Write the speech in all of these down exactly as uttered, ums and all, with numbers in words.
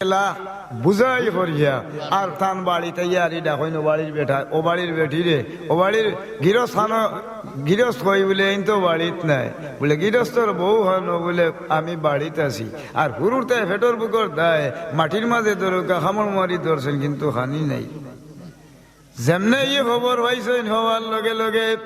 এলা বুঝাই করিয়া, আর তান বাড়িত আইয়া আরি ডাকইন, "ও বাড়ির বেটা, ও বাড়ির বেটি রে, ও বাড়ির গিরস্ত খানো, গিরস্ত কই?" বুলে, "এইন তো বাড়িত নাই।" বুলে, "গিরস্তর বউ খানো?" বুলে, "আমি বাড়িত আছি।" আর হুরুর তাই ফেটর বুকর দায় মাটির মাঝে ধরুকা, কামড় মারি ধরছইন, কিন্তু খানি নাই। যেমনে ই খবর পাইছইন, হওয়ার লগে লগে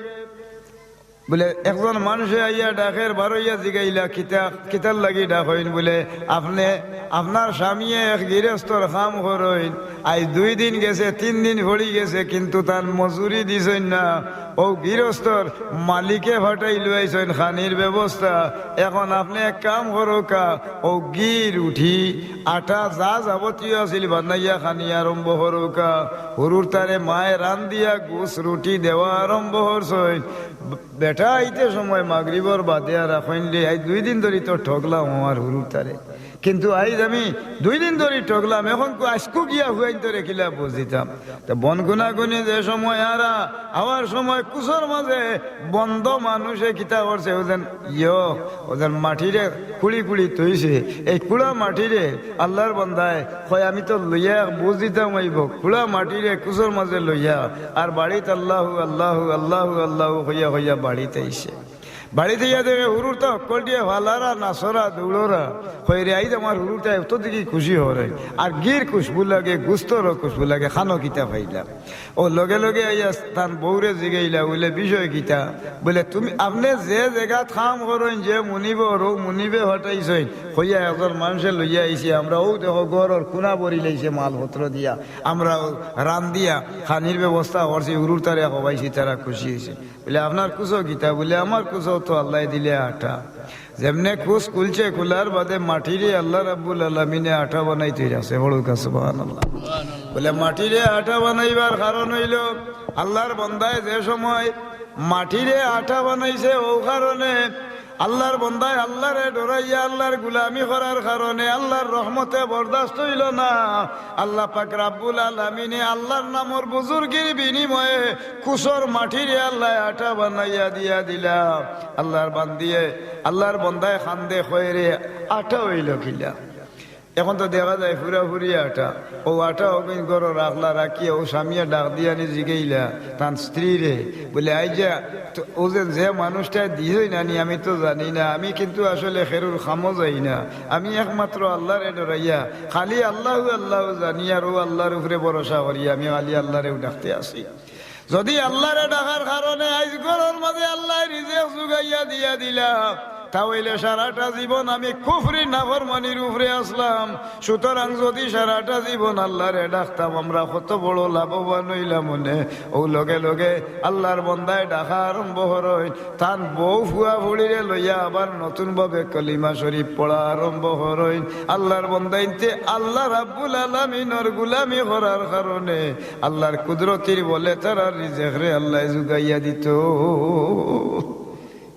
বুলে, একজন মানষে আইয়া ডাকের, বারইয়া জিগাইলা, "কিতা, কিতার লাগি ডাকইন?" বুলে, "আপনে, আপনার স্বামীয়ে এক গিরস্তর কাম করইন, আইজ দুই দিন গেছে, তিন দিন পড়ি গেছে, কিন্তু তান মজুরি দিছইন না। অউ গিরস্তর মালিকে ফাটাই লইছইন খানির ব্যবস্থা। এখন আপনে এক কাম করউকা, অউ ঘি, রুটি, আটা, যা যাবতীয় আছিল, বানাইয়া খানি আরম্ভ করউকা।" হুরুর তারে মায়ে রান্দিয়া গোস রুটি দেওয়া আরম্ভ করছইন। বেটা আইতে সময় মাগরিবর বাদে আর কইন রে, "আইজ দুই দিন ধরি তো ঠগলাম আমার হুরুর তারে, কিন্তু আইজ আমি দুই দিন ধরি ঠগলাম, এখন কু-, আইজকু গিয়া হুয়াইন তোরে কিলা বুঝ দিতাম।" তো বন গুনাগুনি যে সময় আরা, আওয়ার সময় কুসর মাঝে বন্দ মানুষে কিতা করছে, ওজন ইয়ো, ওজন মাটিরে কুড়ি কুড়ি থইছে, এই কুড়া মাটিরে আল্লার বন্দায় কয়, "আমি তো লইয়া এক বুঝ দিতাম অইব।" কুড়া মাটিরে কুসর মাঝে লইয়া আর বাড়িত আল্লাহু, আল্লাহু, আল্লাহু, আল্লাহু কইয়া কইয়া বাড়িত আইছে। বাড়িত আইয়া দেখে হুরুর তা হক্কলটিয়ে ফালারা, নাচরা, দৌড়রা। কয়, "রে, আইজ আমার হুরুর তা অত দেখি খুশি অইরা, আর ঘির খুশবু লাগে, গুস্তরও খুশবু লাগে, খানো কিতা পাইলাম।" অউ লগে লগে আইয়া তান বউরে জিগাইলা, বুলে, "বিষয় কিতা?" বুলে, "তুমি, আপনে যে জাগাত কাম করইন, যে মুনিবর, অউ মুনিবে ফাটাইছইন, কইয়া একজন মানষে লইয়া আইছি, আমরা অউ দেখো ঘরর কুনা ভরি লাইছে মালপত্র দিয়া, আমরা অউ রান্দিয়া খানির ব্যবস্থা করছি, হুরুর তারে খবাইছি, তারা খুশি অইছে।" বুলে, "আপনার কুসো কিতা?" বুলে, "আমার কুসো তো আল্লায় দিলে আটা।" যেমনে কুস খুলছে, খুলার বাদে মাটিরে আল্লা রাব্বুল আলামিনে আটা বানাইতে রাখছে। পড়ুক্কা সুবহানাল্লাহ। বুলে, মাটিরে আটা বানাইবার কারণ অইলো, আল্লার বন্দায় যে সময় মাটিরে আটা বানাইছে, অউ কারণে আল্লার বন্দায় আল্লারে ডরাইয়া আল্লার গুলামি করার কারণে আল্লার রহমতে বরদাস্ত অইলো না। আল্লা পাক রাব্বুল আলামিনে আল্লার নামর বুজুর্গির বিনিময়ে কুসর মাটিরে আল্লায় আটা বানাইয়া দিয়া দিলা। আল্লার বান্দিয়ে, আল্লার বন্দায় কান্দে, কয়, "রে, আটা অইলো কিলা?" এখন তো দেখা যায় পুরাপুরি আটা। অউ আটা অগুইন ঘরো রাখলা, রাখিয়া অউ স্বামীয়ে ডাক দিয়া নি জিগাইলা তান স্ত্রীরে, বুলে, "আইজ তো অউ যে, যে মানুষটায় দিছইন না নি, আমি তো জানি না, আমি কিন্তু আসলে খেরুর কামো যাই না, আমি একমাত্র আল্লারে ডরাইয়া খালি আল্লাহু আল্লাহু জানি, আর অউ আল্লার উপরে ভরসা করি, আমি খালি আল্লারেউ ডাকতে আছি।" যদি আল্লারে ডাকার কারণে আইজ ঘরর মাঝে আল্লায় রিজেক জুগাইয়া দিয়া দিলা, তা অইলে সারাটা জীবন আমি কুফরি নাফরমানির উপরে আছলাম। সুতরাং যদি সারাটা জীবন আল্লারে ডাকতাম, আমরা কত বড় লাভবান অইলাম অনে। অউ লগে লগে আল্লার বন্দায় ডাকা আরম্ভ করইন, তান বউ ফুয়া ফুড়িরে লইয়া আবার নতুন ভাবে কলিমা শরীফ পড়া আরম্ভ করইন। আল্লার বন্দাইন্তে আল্লা রাব্বুল আলামিনর গুলামি করার কারণে আল্লার কুদরতির বলে তারার রিজেকরে আল্লায় জুগাইয়া দিতো।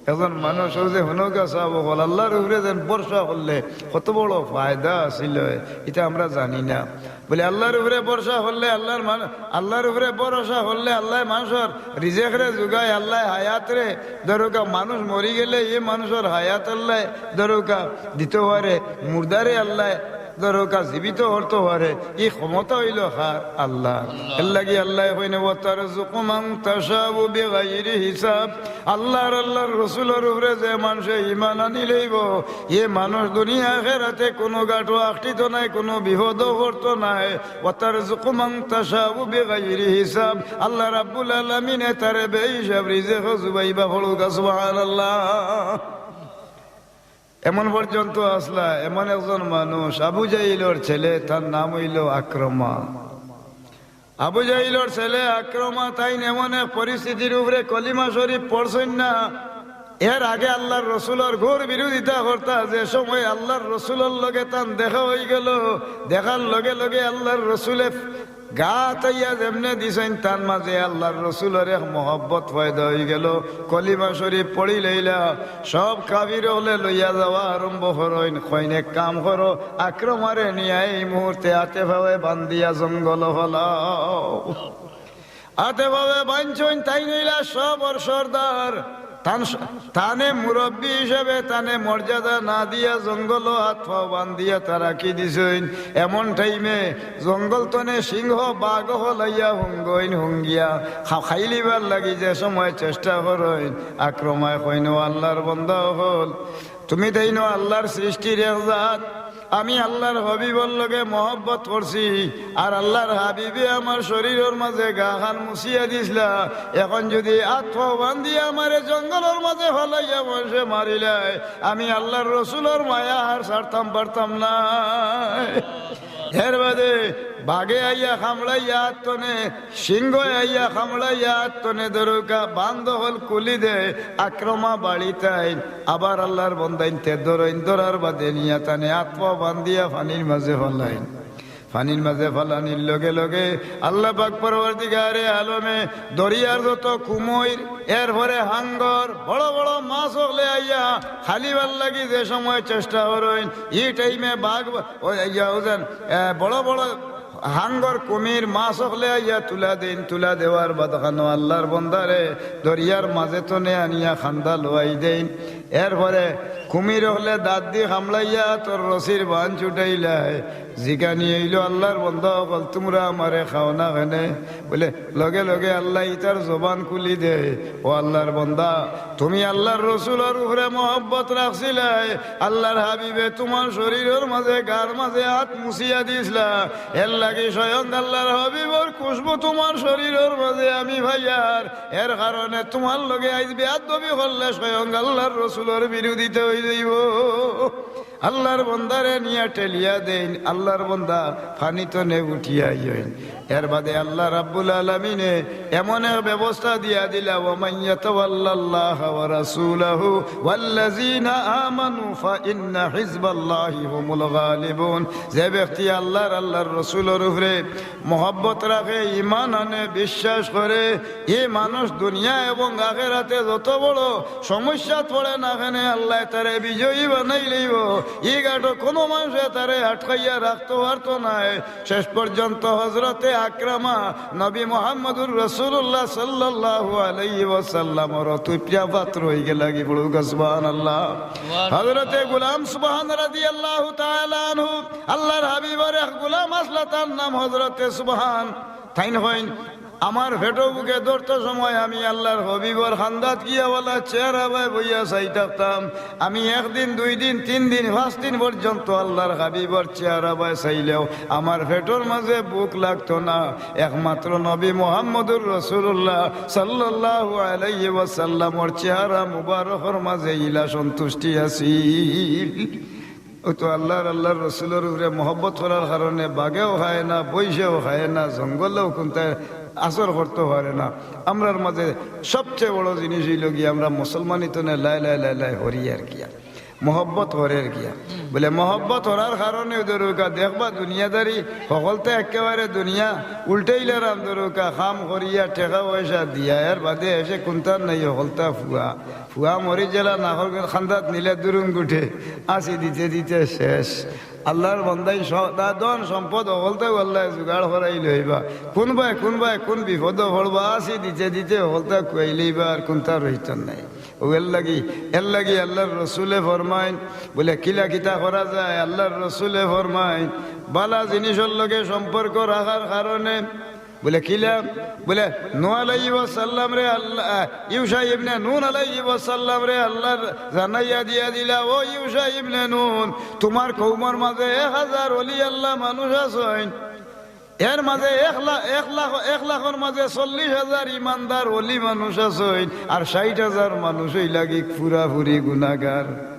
একজন মানুষ অউ যে হুনউক্কা সাব অকল, আল্লার উপরে যেন ভরসা করলে কত বড় ফায়দা আছিল, ইতা আমরা জানি না। বুলে, আল্লার উপরে ভরসা করলে, আল্লার মান-, আল্লার উপরে ভরসা করলে আল্লায় মানষর রিজেকরে জুগায়, আল্লায় হায়াতরে ধরুক্কা, মানুষ মরি গেলে ই মানষর হায়াত আল্লায় ধরুক্কা দিতো পারে, মুর্দারে আল্লায় ধরুক্কা জীবিত করতো পারে, ই ক্ষমতা অইলো কার? আল্লার। এরলাগি আল্লায় কইন, "ওয়াতারযুকু মান তাশাউ বিগাইরি হিসাব।" আল্লার, আল্লার রসুলর উপরে যে মানষে ইমান আনিলাইবো, ই মানুষ দুনিয়া আখেরাতে কুনু ঘাটো আখটিতো নায়, কুনু বিপদো পড়তো নায়। "ওয়াতারযুকু মান তাশাউ বিগাইরি হিসাব।" আল্লা রাব্বুল আলামিনে তারে বেহিসাব রিজেকো জুগাইবা। পড়ুক্কা সুবহানাল্লাহ। এমন পর্যন্ত আছলা, এমন একজন মানুষ, আবু জাহিলর ছেলে, তার নাম অইলো আক্রমা। আবু জাহিলর ছেলে আক্রমা, তাইন এমন এক পরিস্থিতির উপরে কলিমা শরীফ পড়ছইন না। এর আগে আল্লার রসুলর ঘোর বিরোধিতা করতা, যে সময় আল্লার রসুলর লগে তান দেখা অইগেলো, দেখার লগে লগে আল্লার রসুলে গাত আইয়া যেমনে দিছইন, তান মাঝে আল্লার রসুলর এক মহব্বত পয়দা অইগেলো। কলিমা শরীফ পড়িলাইলা, সব কাফির অকলে লইয়া যাওয়া আরম্ভ করইন। কইন, "এক কাম করো, আক্রমারে নিয়া ই মুহূর্তে আতে পাওয়ে বান্দিয়া জঙ্গলো ফালাও।" আতে পাওয়ে বানছইন, তাইন অইলা সবর সর্দার। তান স-, তানে মুরব্বি হিসাবে তানে মর্যাদা না দিয়া জঙ্গলো আত পাও বান্ধিয়া তা রাখি দিছইন। এমন টাইমে জঙ্গল তনে সিংহ বাঘ অকল আইয়া হুঙ্গইন, হুঙ্গিয়া খা-, খাইলিবার লাগি যে সময় চেষ্টা করইন, আক্রমায় কইন, "ও আল্লাহর বন্দা অকল, তুমি দেইনো আল্লাহর সৃষ্টির এক জাত, আমি আল্লাহর হাবিবর লগে মহব্বত করছি, আর আল্লাহর হাবিবে আমার শরীরর মাঝে গা খান মুছিয়া দিছলা। এখন যুদি আত পাও বান্ধিয়া আমারে জঙ্গলর মাঝে ফালাইয়া মানষে মারিলায়, আমি আল্লাহর রসুলর মায়া আর ছাড়তাম পারতাম না।" এর বাদে বাঘে আইয়া কামড়াইয়া আত তনে, সিংহ আইয়া কামড়াইয়া আত তনে ধরুকা, বান্ধ অকল খুলি দেয়, আক্রমা বাড়িতাইন। আবার আল্লাহর বন্দাইন্তে ধরইন, ধরার বাদে নিয়া তানে আত পাও বান্ধিয়া পানির মাঝে ফালাইন। পানির মাঝে ফালানির লগে লগে আল্লাহ পাক পরওয়ারদিগারে আলমে দরিয়ার যত কুমির, এরপরে হাঙ্গর, বড় বড় মাছ অকলে আইয়া খালিবার লাগি যে সময় চেষ্টা করইন, ই টাইমে বাঘ, ও, ইয়া, ওজন, এ, বড় বড় হাঙ্গর, কুমির, মাছ অকলে আইয়া তুলা দেইন। তুলা দেওয়ার বাদ খানো আল্লাহর বন্দারে দরিয়ার মাঝে তনে আনিয়া খান্দা লওয়াই দেইন। এরপরে কুমির অকলে দাঁত দি কামড়াইয়া তোর রশির বান ছুটাইলায়। জিকানি অইলো, "আল্লাহর বন্দা অকল, তুমরা আমারে খাও না কেনে?" বলে, লগে লগে আল্লাহ ইতার জবান খুলি দেয়, "ও আল্লাহর বন্দা, তুমি আল্লাহর রসুলর উপরে মহব্বত রাখছিলায়, আল্লাহর হাবিবে তুমার শরীরর মাঝে, গার মাঝে আত মুছিয়া দিছলা, এর লাগি স্বয়ং আল্লাহর হাবিবর খুশবু তুমার শরীরর মাঝে আমি পাইয়ার, এর কারণে তুমার লগে আইজ বেয়াদবি করলে স্বয়ং আল্লাহর রসুলর বিরোধিতা অই যাইবো।" আল্লাহর বন্দারে নিয়া ঠেলিয়া দেইন, আল্লাহর বন্দা পানি তনে উঠিয়া আইন। এর বাদে আল্লাহ রাব্বুল আলামিনে এমন এক ব্যবস্থা দিয়া দিলা, "ওয়া মান ইয়াতাওয়াল্লাল্লাহা ওয়া রাসূলাহু ওয়াল্লাযীনা আমানু ফা ইন্না হিজবাল্লাহি হুমুল গালিবুন।" যে ব্যক্তি আল্লাহর, আল্লাহর রসুলর উপরে মহব্বত রাখে, ঈমান আনে, বিশ্বাস করে, ই মানুষ দুনিয়া এবং আখেরাতে যত বড় সমস্যাত পড়ে না কেনে, আল্লাহ তারে বিজয়ী বানাই লইবো। ই ঘাটো কোনো মানষে তারে আটকাইয়া রাখতো পারতো নায়। শেষ পর্যন্ত হযরতে আকরামা নবী মুহাম্মদুর রাসূলুল্লাহ সাল্লাল্লাহু আলাইহি ওয়াসাল্লামর অতুপ্রিয়া পাত্র অইগেলা গি, পড়ুকা সুবহানাল্লাহ। হযরতে গোলাম সুবহান রাদিয়াল্লাহু তাআলা আনহু, আল্লাহর হাবিবর এক গোলাম আছলা, তার নাম হযরতে সুবহান। তাইন কইন, আমার পেটো বুকে ধরতো সময় আমি আল্লাহর হাবিবর কান্দাত গিয়া ওয়ালা চেহারা বায় বইয়া চাই থাকতাম। আমি একদিন, দুই দিন, তিন দিন, পাঁচ দিন পর্যন্ত আল্লাহর হাবিবর চেহারা বায় চাইলেও আমার পেটর মাঝে ভুক লাগতো না। একমাত্র নবী মুহাম্মদুর রাসূলুল্লাহ সাল্লাল্লাহু আলাইহি ওয়াসাল্লামর চেহারা মুবারকর মাঝে ইলা সন্তুষ্টি আছিল। অউ তো আল্লাহর, আল্লাহর রসুলর উপরে মহব্বত করার কারণে বাঘেও খায় না, বৈষেও খায় না, জঙ্গলেও কুন্তায় আসর করতো পারে না। আমরার মাঝে সবচেয়ে বড় জিনিস অইলো গিয়া আমরা মুসলমানি তনে লাই লাই লাই লাই হরিয়ার গিয়া, মহব্বত করের গিয়া। বলে মহব্বত করার কারণে ধরুকা দেখবা দুনিয়াদারি হকলতা একেবারে দুনিয়া উল্টাইলারাম, ধরুকা কাম করিয়া টেকা পয়সা দিয়া এর বাদে এসে কুন্তার নাই হকলতা ফুয়া। ফুয়া মরি গেলা, নাকর কান্দাত নিলে দুরুং গুটে, আছি দিতে দিতে শেষ। আল্লাহর বন্দাই স-, তা ধন সম্পদ হকলতাউ আল্লায় জুগাড় করাই লইবা। কুনবায়, কুনবায়, কুন বিপদো পড়বা, আছি দিতে দিতে হকলতা খুয়াই লইবা, আর কুন্তা রইতো নাই। অউ এর লাগি, এর লাগি আল্লাহর রসুলে ফরমাইন, বলে, "কিলা কিতা করা যায়?" আল্লাহর রসুলে ফরমাইন, বালা জিনিসর লগে সম্পর্ক রাখার কারণে বলে, "কিলা?" বলে, "নূহ আলাইহিস সালাম রে আল্লাহ, আহ, ইউশা ইবনে নুন আলাইহিস সালাম রে আল্লাহ জানাইয়া দিয়া দিলা, ও ইউশা ইবনে নুন, তুমার কওমর মাঝে এক হাজার অলি আল্লাহ মানুষ আছইন, এর মাঝে এক লাখ, এক লাখ, এক লাখর মাঝে চল্লিশ হাজার ইমানদার অলি মানুষ আছইন, আর ষাইট হাজার মানুষ অইলা গি পুরাপুরি গুনাগার।"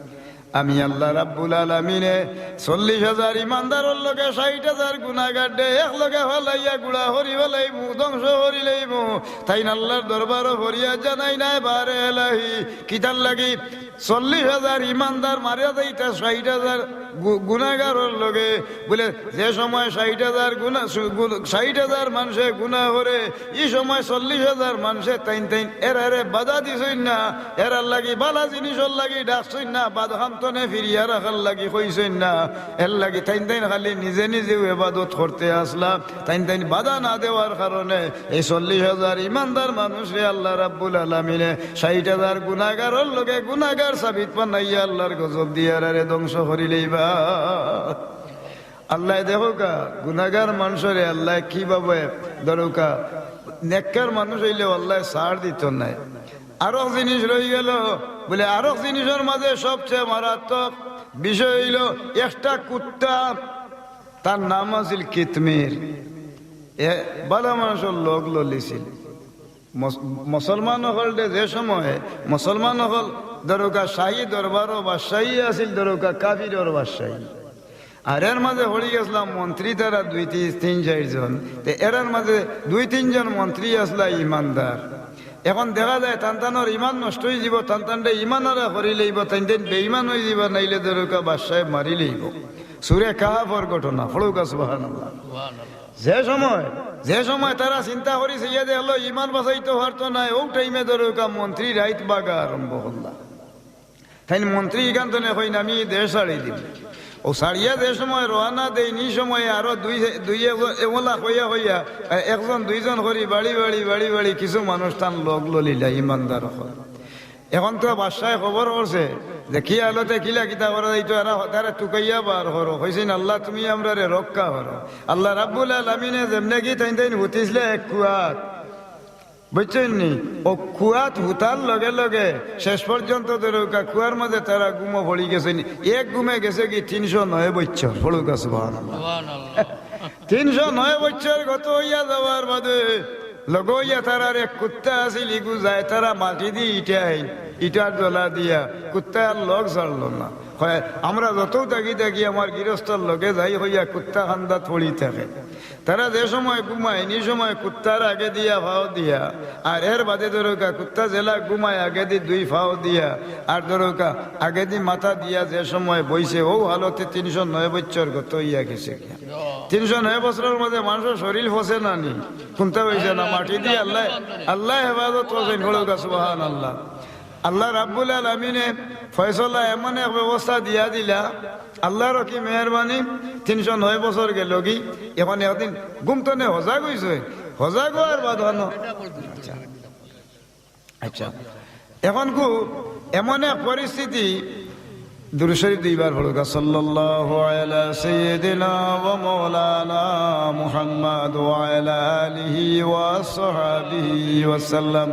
আমি আল্লাহ রাব্বুল আলামিনে চল্লিশ হাজার ইমানদারর লগে ষাইট হাজার গুনাগাররে এক লগে ফালাইয়া গুড়া করি ফালাইমু, ধ্বংস করি লাইমু। তাইন আল্লাহর দরবারো ফরিয়াদ জানাইন, বারে এলাহি, কিতার লাগি চল্লিশ হাজার ইমানদার মারিয়া যাইতা ষাইট হাজার গু-, গুনাগারর লগে? বলে, যে সময় ষাইট হাজার গুনা-, সু-, গু-, ষাইট হাজার মানষে গুনা করে, ই সময় চল্লিশ হাজার মানষে তাইন তাইন এরারে বাধা দিছইন না, এরার লাগি বালা জিনিসর লাগি ডাকছইন না, বাদ খাম তনে ফিরিয়া রাখার লাগি কইছইন না। এর লাগি তাইন তাইন খালি নিজে নিজেউ এবাদত করতে আসলা। তাইন তাইন বাধা না দেওয়ার কারণে এই চল্লিশ হাজার ইমানদার মানুষরে আল্লাহ রাব্বুল আলামিনে ষাইট হাজার গুনাগারর লগে গুনাগার সাবিত বানাইয়া আল্লাহর গজব দিয়া এরারে ধ্বংস করি লইবা। আল্লায় দেখউক্কা, গুনাগার মানষরে আল্লায় কিভাবে ধরউক্কা, নেককার মানুষ অইলেও আল্লায় ছাড় দিতো নায়। আরক জিনিস রইগেলো, বুলে আরক জিনিসর মাঝে সবচেয়ে মারাত্মক বিষয় অইলো একটা কুত্তা, তার নাম আছিল কিতমির। এ বালা মানষর লগ লড়িছিল। মস-, মুসলমান অকলরে যে সময়, মুসলমান অকল ধরউক্কা শাহী দরবারো বাদশাহী আছিল, ধরউক্কা কাফিরর বাদশাহী। আর এর মাঝে পড়ি গেছলা মন্ত্রী তারা দুই তি-, তিন চাইর জন। তে এরার মাঝে দুই তিন জন মন্ত্রী আছলা ইমানদার। এখন দেখা যায় তান তানর ইমান নষ্ট অইযিবো, তান তানরে ইমান আরা করি লইবো, তাইন তাইন বেইমান অইযিবা, নাইলে ধরউক্কা বাদশায় মারি লইবো। সূরা কাহাফর ঘটনা, পড়উক্কা সুবহানাল্লাহ। যে সময়, যে সময় তারা চিন্তা করি চাইয়া দেখলো ইমান বাঁচাইতো পারতো নায়, অউ টাইমে ধরউক্কা মন্ত্রী রাইত বাগা আরম্ভ করলা। তাইন মন্ত্রী ইখান তনে কইন, "আমি দেশ ছাড়ি দিমু।" অউ ছাড়িয়া যে সময় রওয়ানা দেইন, ই সময় আরো দুই, দুই এগ-, এগলা কইয়া কইয়া, এ, একজন দুইজন করি বাড়ি বাড়ি, বাড়ি বাড়ি কিছু মানুষ তান লগ লড়িলা, ইমানদার অকল। এখন তো বাদশায় খবর করছে যে কি হালতে কিলা কিতা করা যাইতো, এরা তারে তুকাইয়া বার করো। কইছইন, "আল্লাহ, তুমি আমরারে রক্ষা করো।" আল্লাহ রাব্বুল আলামিনে যেমনে কি তাইন তাইন হুতিছলা এক কুয়াত, বুঝছইন নি? অউ কুয়াত হুতার লগে লগে শেষ পর্যন্ত ধরউক্কা কুয়ার মাঝে তারা ঘুমো পড়ি গেছইন। এক ঘুমে গেছেগি তিনশো নয় বছর। পড়উক্কা সুবহানাল্লাহ। সুবহানাল্লাহ। তিনশো নয় বছর গত অইয়া যাওয়ার বাদে লগে অইয়া তারার এক কুত্তা আছিল, ইগু যায় তারা মাটি দি ইটাইন, ইটার দলা দিয়া, কুত্তায় আর লগ ছাড়লো না। কয়, "আমরা যতউ থাকি থাকি আমার গিরস্তর লগে যাই কইয়া কুত্তা কান্দাত পড়ি থাকে।" তারা যে সময় ঘুমাইন, ই সময় কুত্তার আগে দিয়া ফাও দিয়া, আর এর বাদে ধরউক্কা কুত্তা যেলা ঘুমায় আগেদি দুই ফাও দিয়া, আর ধরউক্কা আগেদি মাথা দিয়া যে সময় বইছে, অউ হালতে তিনশো নয় বছর গত অইয়া গেছে। তিনশো নয় বছরর মাঝে মানষর শরীল ফসে না নি? কুন্তা অইছে না? মাটি দিয়া আল্লায়, আল্লায় হেফাজত করছইন, পড়উক্কা সুবহানাল্লাহ। আল্লাহ রাব্বুল আলামিনে ফয়সলা এমন এক ব্যবস্থা দিয়া দিলা, আল্লাহর কি মেহেরবানি, তিনশো নয় বছর গেলোগি। এখন একদিন ঘুম তনে হজাগ অইছে, হজাগ অওয়ার বাদ অনো। আচ্ছা, আচ্ছা, এখন কু এমন এক পরিস্থিতি, দুরূদ শরীফ দুইবার পড়উক্কা, সাল্লাল্লাহু আলা সাইয়্যিদিনা ওয়া মাওলানা মুহাম্মদ ওয়া আলা আলিহি ওয়া সাহবিহি ওয়া সাল্লাম।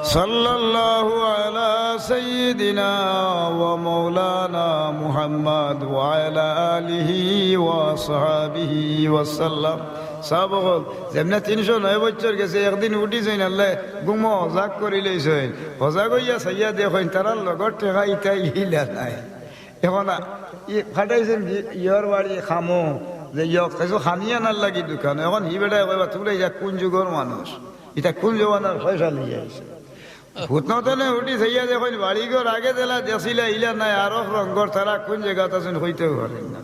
সাল্লাল্লাহু আলা সাইয়্যিদিনা ওয়া মাওলানা মুহাম্মদ ওয়া আলা আলিহি ওয়া সাহবিহি ওয়া সাল্লাম। সাহাবা অকল, যেমনে তিনশো নয় বছর গেছে, একদিন উঠিছইন, আল্লায় ঘুমো হজাগ করি লইছইন। হজাগ অইয়া চাইয়া দেখইন, তারার লগর টেকা ইতা ইলা নাই। এখন আ-, ই ফাটাইছইন ই-, ইয়র বাড়ি কামো, যে ইয়ক কিছু খানি আনার লাগি দোকানো। এখন হি বেটায় কইবা, "তুমরা ইতা কুন যুগর মানুষ? ইতা কুন জমানার পয়সা লইয়া আইছো?" হুতনতনে উঠি চাইয়া দেখইন, বাড়িঘর আগে যেলা দেখছিলা, ইলা নাই, আরক রঙ্গর, তারা কুন জাগাত আছইন কইতেউ পারইন না।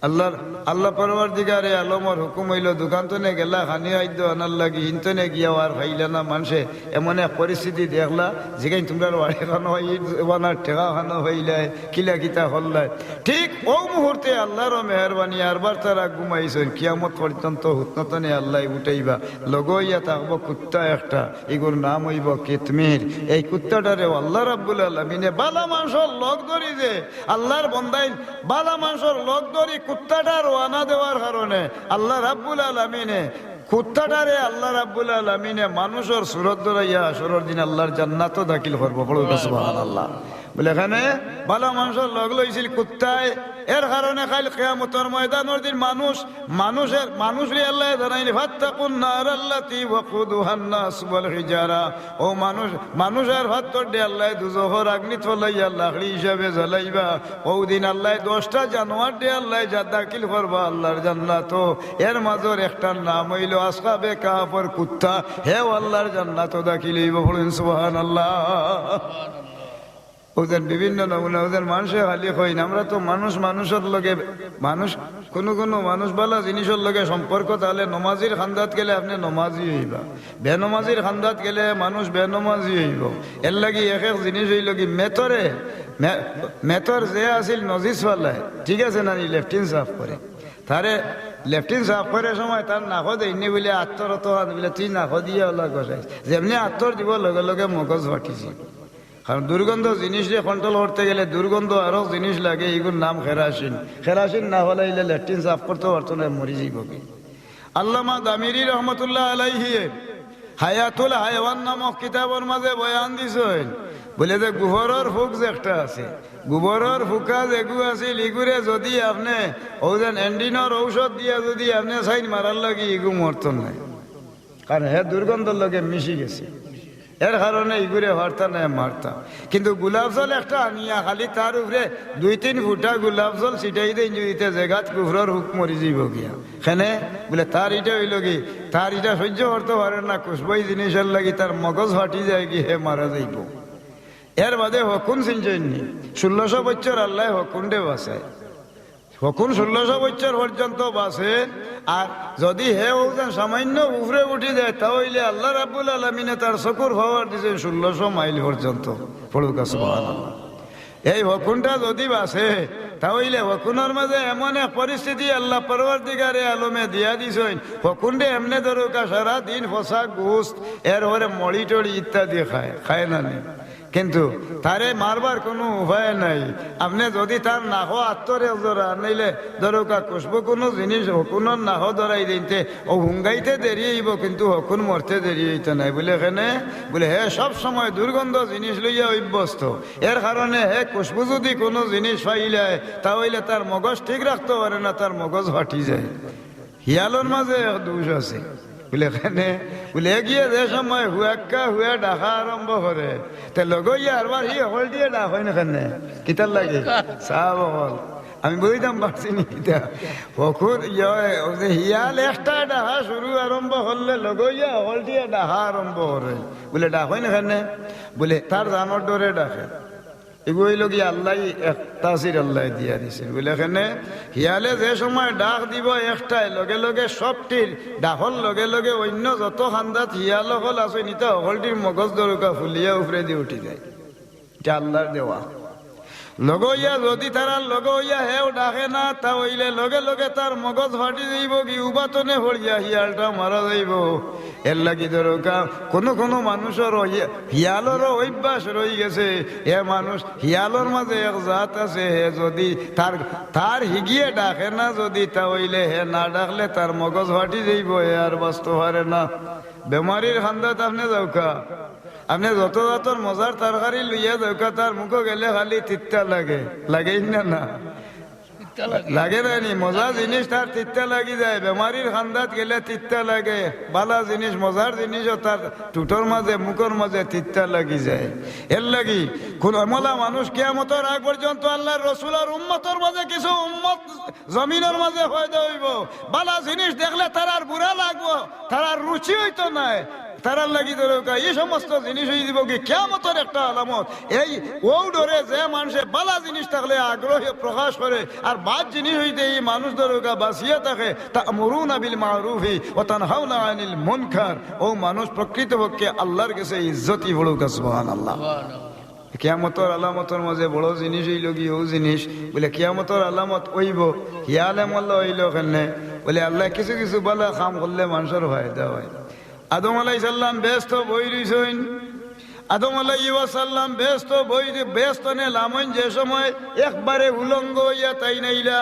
আল্লাহর, আল্লাহ পরওয়ারদিগারে আলমর হুকুম অইলো, দোকান তনে গেলা খানি খাদ্য আনার লাগি, হিন তনে গিয়াও আর পাইলা না মানষে। এমন এক পরিস্থিতি দেখলা, জিগাইন, "তুমরার বাড়ি কানো, ইট বানার টেকা কানো পাইলায়, কিলা কিতা করলায়?" ঠিক অউ মুহূর্তে আল্লাহরও মেহেরবানি, আরবার তারা ঘুমাইছইন, কিয়ামত পর্যন্ত হুতনতনে আল্লায় উঠাইবা, লগে অইয়া থাকবো কুত্তা একটা, ইগুর নাম অইবো কিতমির। এই কুত্তাটারেও আল্লাহ রাব্বুল আলামিনে বালা মানষর লগ ধরি যে, আল্লাহর বন্দাইন বালা মানষর লগ ধরি কুত্তাটা রওয়ানা দেওয়ার কারণে আল্লাহ রাব্বুল আলামিনে কুত্তাটারে আল্লাহ রাব্বুল আলামিনে মানষর সুরত ধরাইয়া হাশরর দিন আল্লাহর জান্নাতো দাখিল করবো। পড়উক্কা সুবহানাল্লাহ। বুলে, এখানে বালা মানষর লগ লইছিল কুত্তায়, এর কারণে কাইল কিয়ামতর ময়দানর দিন মানুষ, মানুষের, মানুষরে আল্লায় জানাইন, "ফাত্তাকুন নার আল্লাতী ওয়াকুদুহান নাস ওয়াল হিজারা।" অউ মানুষ, মানুষ আর ফাত্তররে আল্লায় দুজখর আগ্নিত ফালাইয়া লাকড়ি হিসাবে জ্বালাইবা। অউ দিন আল্লায় দশটা জানোয়াররে আল্লায় যা দাখিল করবা আল্লাহর জান্নাতো। এর মাজর একটার নাম অইলো আসহাবে কাহাফর কুত্তা, হেও আল্লাহর জান্নাতো দাখিল অইবো। পড়ইন সুবহানাল্লাহ। অউ যেন বিভিন্ন নমুনা, অউ যেন মানষে খালি কইন, "আমরা তো মানুষ, মানুষর লগে মানুষ।" কুনু কুনু মানুষ বালা জিনিসর লগে সম্পর্ক, তাইলে নমাজির খান্দাত গেলে আপনে নমাজি অইবা, বেনমাজির খান্দাত গেলে মানুষ বেনমাজি অইবো। এরলাগি এক এক জিনিস অইলো কি, মেতরে, মে-, মেতর যে আছিল নজিস ফালায়, ঠিক আছে না নি, লেট্রিন সাফ করে, তারে লেট্রিন সাফ করার সময় তার নাকো দেইননি বুলে আত্তর অত হান বুলে, তুই নাকো দিয়া অলা ঘষাইস, যেমনে আত্তর দিবো লগে লগে মগজ ফাটি যাইবো। কারণ দুর্গন্ধ জিনিসরে control করতে গেলে দুর্গন্ধ আরো জিনিস লাগে, ইগুর নাম কেরাসিন। কেরাসিন না ফালাইলে লেট্রিন সাফ করতে পারতো নায়, মরি যাইবোগি। আল্লামা দামিরি রহমতুল্লাহ আলাইহি হায়াতুল হায়াওয়ান নামক কিতাবর মাঝে বয়ান দিছইন, বুলে যে গোবরর ফুক যে একটা আছে, গোবরর ফুকা যেগু আছিল, ইগুরে যুদি আপনে অউ যেন এন্ডিনর ঔষধ দিয়া যুদি আপনে সাইন মারার লাগি, ইগু মরতো নায়। কারণ হে দুর্গন্ধর লগে মিশি গেছে, এর কারণে ইগুরে ফারতা নায় মারতা। কিন্তু গোলাপ জল একটা আনিয়া খালি তার উপরে দুই তিন ফুটা গোলাপ জল ছিটাই দেইন যুদি, তে যেগাত গোবরর ফুক মরি যাইবো গিয়া। কেনে? বুলে তার ইটা অইলো কি, তার ইটা সহ্য করতে পারে না, খুশবই জিনিসর লাগি তার মগজ ফাটি যায়গি, হে মারা যাইবো। এর বাদে হকুন চিনছইননি, ষোলোশো বছর আল্লায় হকুনরে বাঁচায়। হকুন ষোলোশো বছর পর্যন্ত বাঁচে। আর যুদি হে অউ যেন সামান্য উপরে উঠি যায়, তা অইলে আল্লাহ রাব্বুল আলামিনে তার চকুর power দিছইন ষোলোশো মাইল পর্যন্ত। পড়ুক্কা সুবহানাল্লাহ। এই হকুনটা যুদি বাঁচে, তা অইলে হকুনর মাঝে এমন এক পরিস্থিতি আল্লাহ পরওয়ারদিগারে আলমে দিয়া দিছইন, হকুনরে এমনে ধরুক্কা সারা দিন পচা গোস্ত, এর উপরে মড়ি টড়ি ইত্যাদি খায়, খায় না নি? কিন্তু তারে মারবার কুনু উপায় নাই। আপনে যুদি তার নাকো আত্তর এক জোড়া, নাইলে ধরুক্কা খুশবু কুনু জিনিস হকুনর নাকো ধরাই দেইন তে, অউ হুঙ্গাইতে দেরি অইবো, কিন্তু হকুন মরতে দেরি অইতো নায়। বুলে কেনে? বুলে হে সব সময় দুর্গন্ধ জিনিস লইয়া অভ্যস্ত, এর কারণে হে খুশবু যুদি কুনু জিনিস পাইলায়, তা অইলে তার মগজ ঠিক রাখতো পারে না, তার মগজ ফাটি যায়। হিয়ালর মাঝে এক দোষ আছে। বুলে কেনে? বুলে এগিয়ে যে সময় হুয়াক্কা হুয়া ডাকা আরম্ভ করে, তে লগে অইয়া আরবার হি হকলটিয়ে ডাকইন কেনে? কিতার লাগি? সাব অকল, আমি বুঝতাম পারছি নি কিতা। হকুন, ইয়ে, অউ যে হিয়াল একটা ডাকা শুরু আরম্ভ করলে লগে অইয়া হকলটিয়ে ডাকা আরম্ভ করে। বুলে ডাকইন কেনে? বুলে তার জানর ডরে ডাকে। ইগু অইলো গিয়া আল্লায় এক তাসির আল্লায় দিয়া দিছইন। বুলে কেনে? হিয়ালে যে সময় ডাক দিবো একটায়, লগে লগে সবটির ডাকর লগে লগে অইন্য যত খান্দাত হিয়াল অকল আছইন, ইতা হকলটির মগজ ধরুক্কা ফুলিয়া উপরেদি উঠি যায়। ইটা আল্লার দেওয়া। লগে অইয়া যুদি তারার লগে অইয়া হেও ডাকে না, তা অইলে লগে লগে তার মগজ ফাটি যাইবোগি, উবাতনে পড়িয়া হিয়ালটা মারা যাইবো। এরলাগি ধরুক্কা কুনু কুনু মানুষর অই-, হিয়ালরও অভ্যাস রইগেছে। হে মানুষ, হিয়ালর মাঝে এক জাত আছে, হে যুদি তার, তার হিগিয়ে ডাকে না যুদি, তা অইলে হে না ডাকলে তার মগজ ফাটি যাইবো, হে আর বাঁচতো পারে না। বেমারির খান্দাত আপনে যাউক্কা, আপনে যত জাতর মজার তরকারি লইয়া যাউক্কা, তার মুখো গেলে খালি তিত্তা লাগে, লাগেইন না? না লাগে। লাগে না নি? মজা জিনিস তার তিত্তা লাগি যায়। বেমারির খান্দাত গেলে তিত্তা লাগে, বালা জিনিস, মজার জিনিসও তার টুটর মাঝে, মুখর মাঝে তিত্তা লাগি যায়। এরলাগি কুনু এমলা মানুষ কিয়ামতর আগ পর্যন্ত আল্লার রসুলর উম্মতর মাঝে কিছু উম্মত জমিনর মাঝে পয়দা অইবো, বালা জিনিস দেখলে তারার বুরা লাগবো, তারার রুচি অইতো নায়। তারার লাগি ধরুক্কা ই সমস্ত জিনিস অইযিবোগি কিয়ামতর একটা আলামত। এই অউ ডরে যে মানষে বালা জিনিস থাকলে আগ্রহ প্রকাশ করে, আর বাদ জিনিস অইতে ই মানুষ ধরুক্কা বাঁচিয়া থাকে, তা'মুরুনা বিল মা'রুফি ওয়া তানহাউনা আনিল মুনকার। অউ মানুষ প্রকৃতপক্ষে আল্লার গেছে ইজ্জতি। পড়ুক্কা সুবহানাল্লাহ। কিয়ামতর আলামতর মাঝে বড় জিনিস অইলো গি অউ জিনিস। বুলে কিয়ামতর আলামত অইবো, হিয়ালে মল্লা অইলো কেনে? বুলে আল্লায় কিছু কিছু বালা কাম করলে মানষর ফায়দা অয়। আদম আলাইহিস সালাম বেহেস্তো বই রইছইন। আদম আলাইহিস সালাম বেহেস্তো বই, বেহেস্তনে লামইন যে সময় একবারে উলঙ্গ অইয়া তাইন আইলা।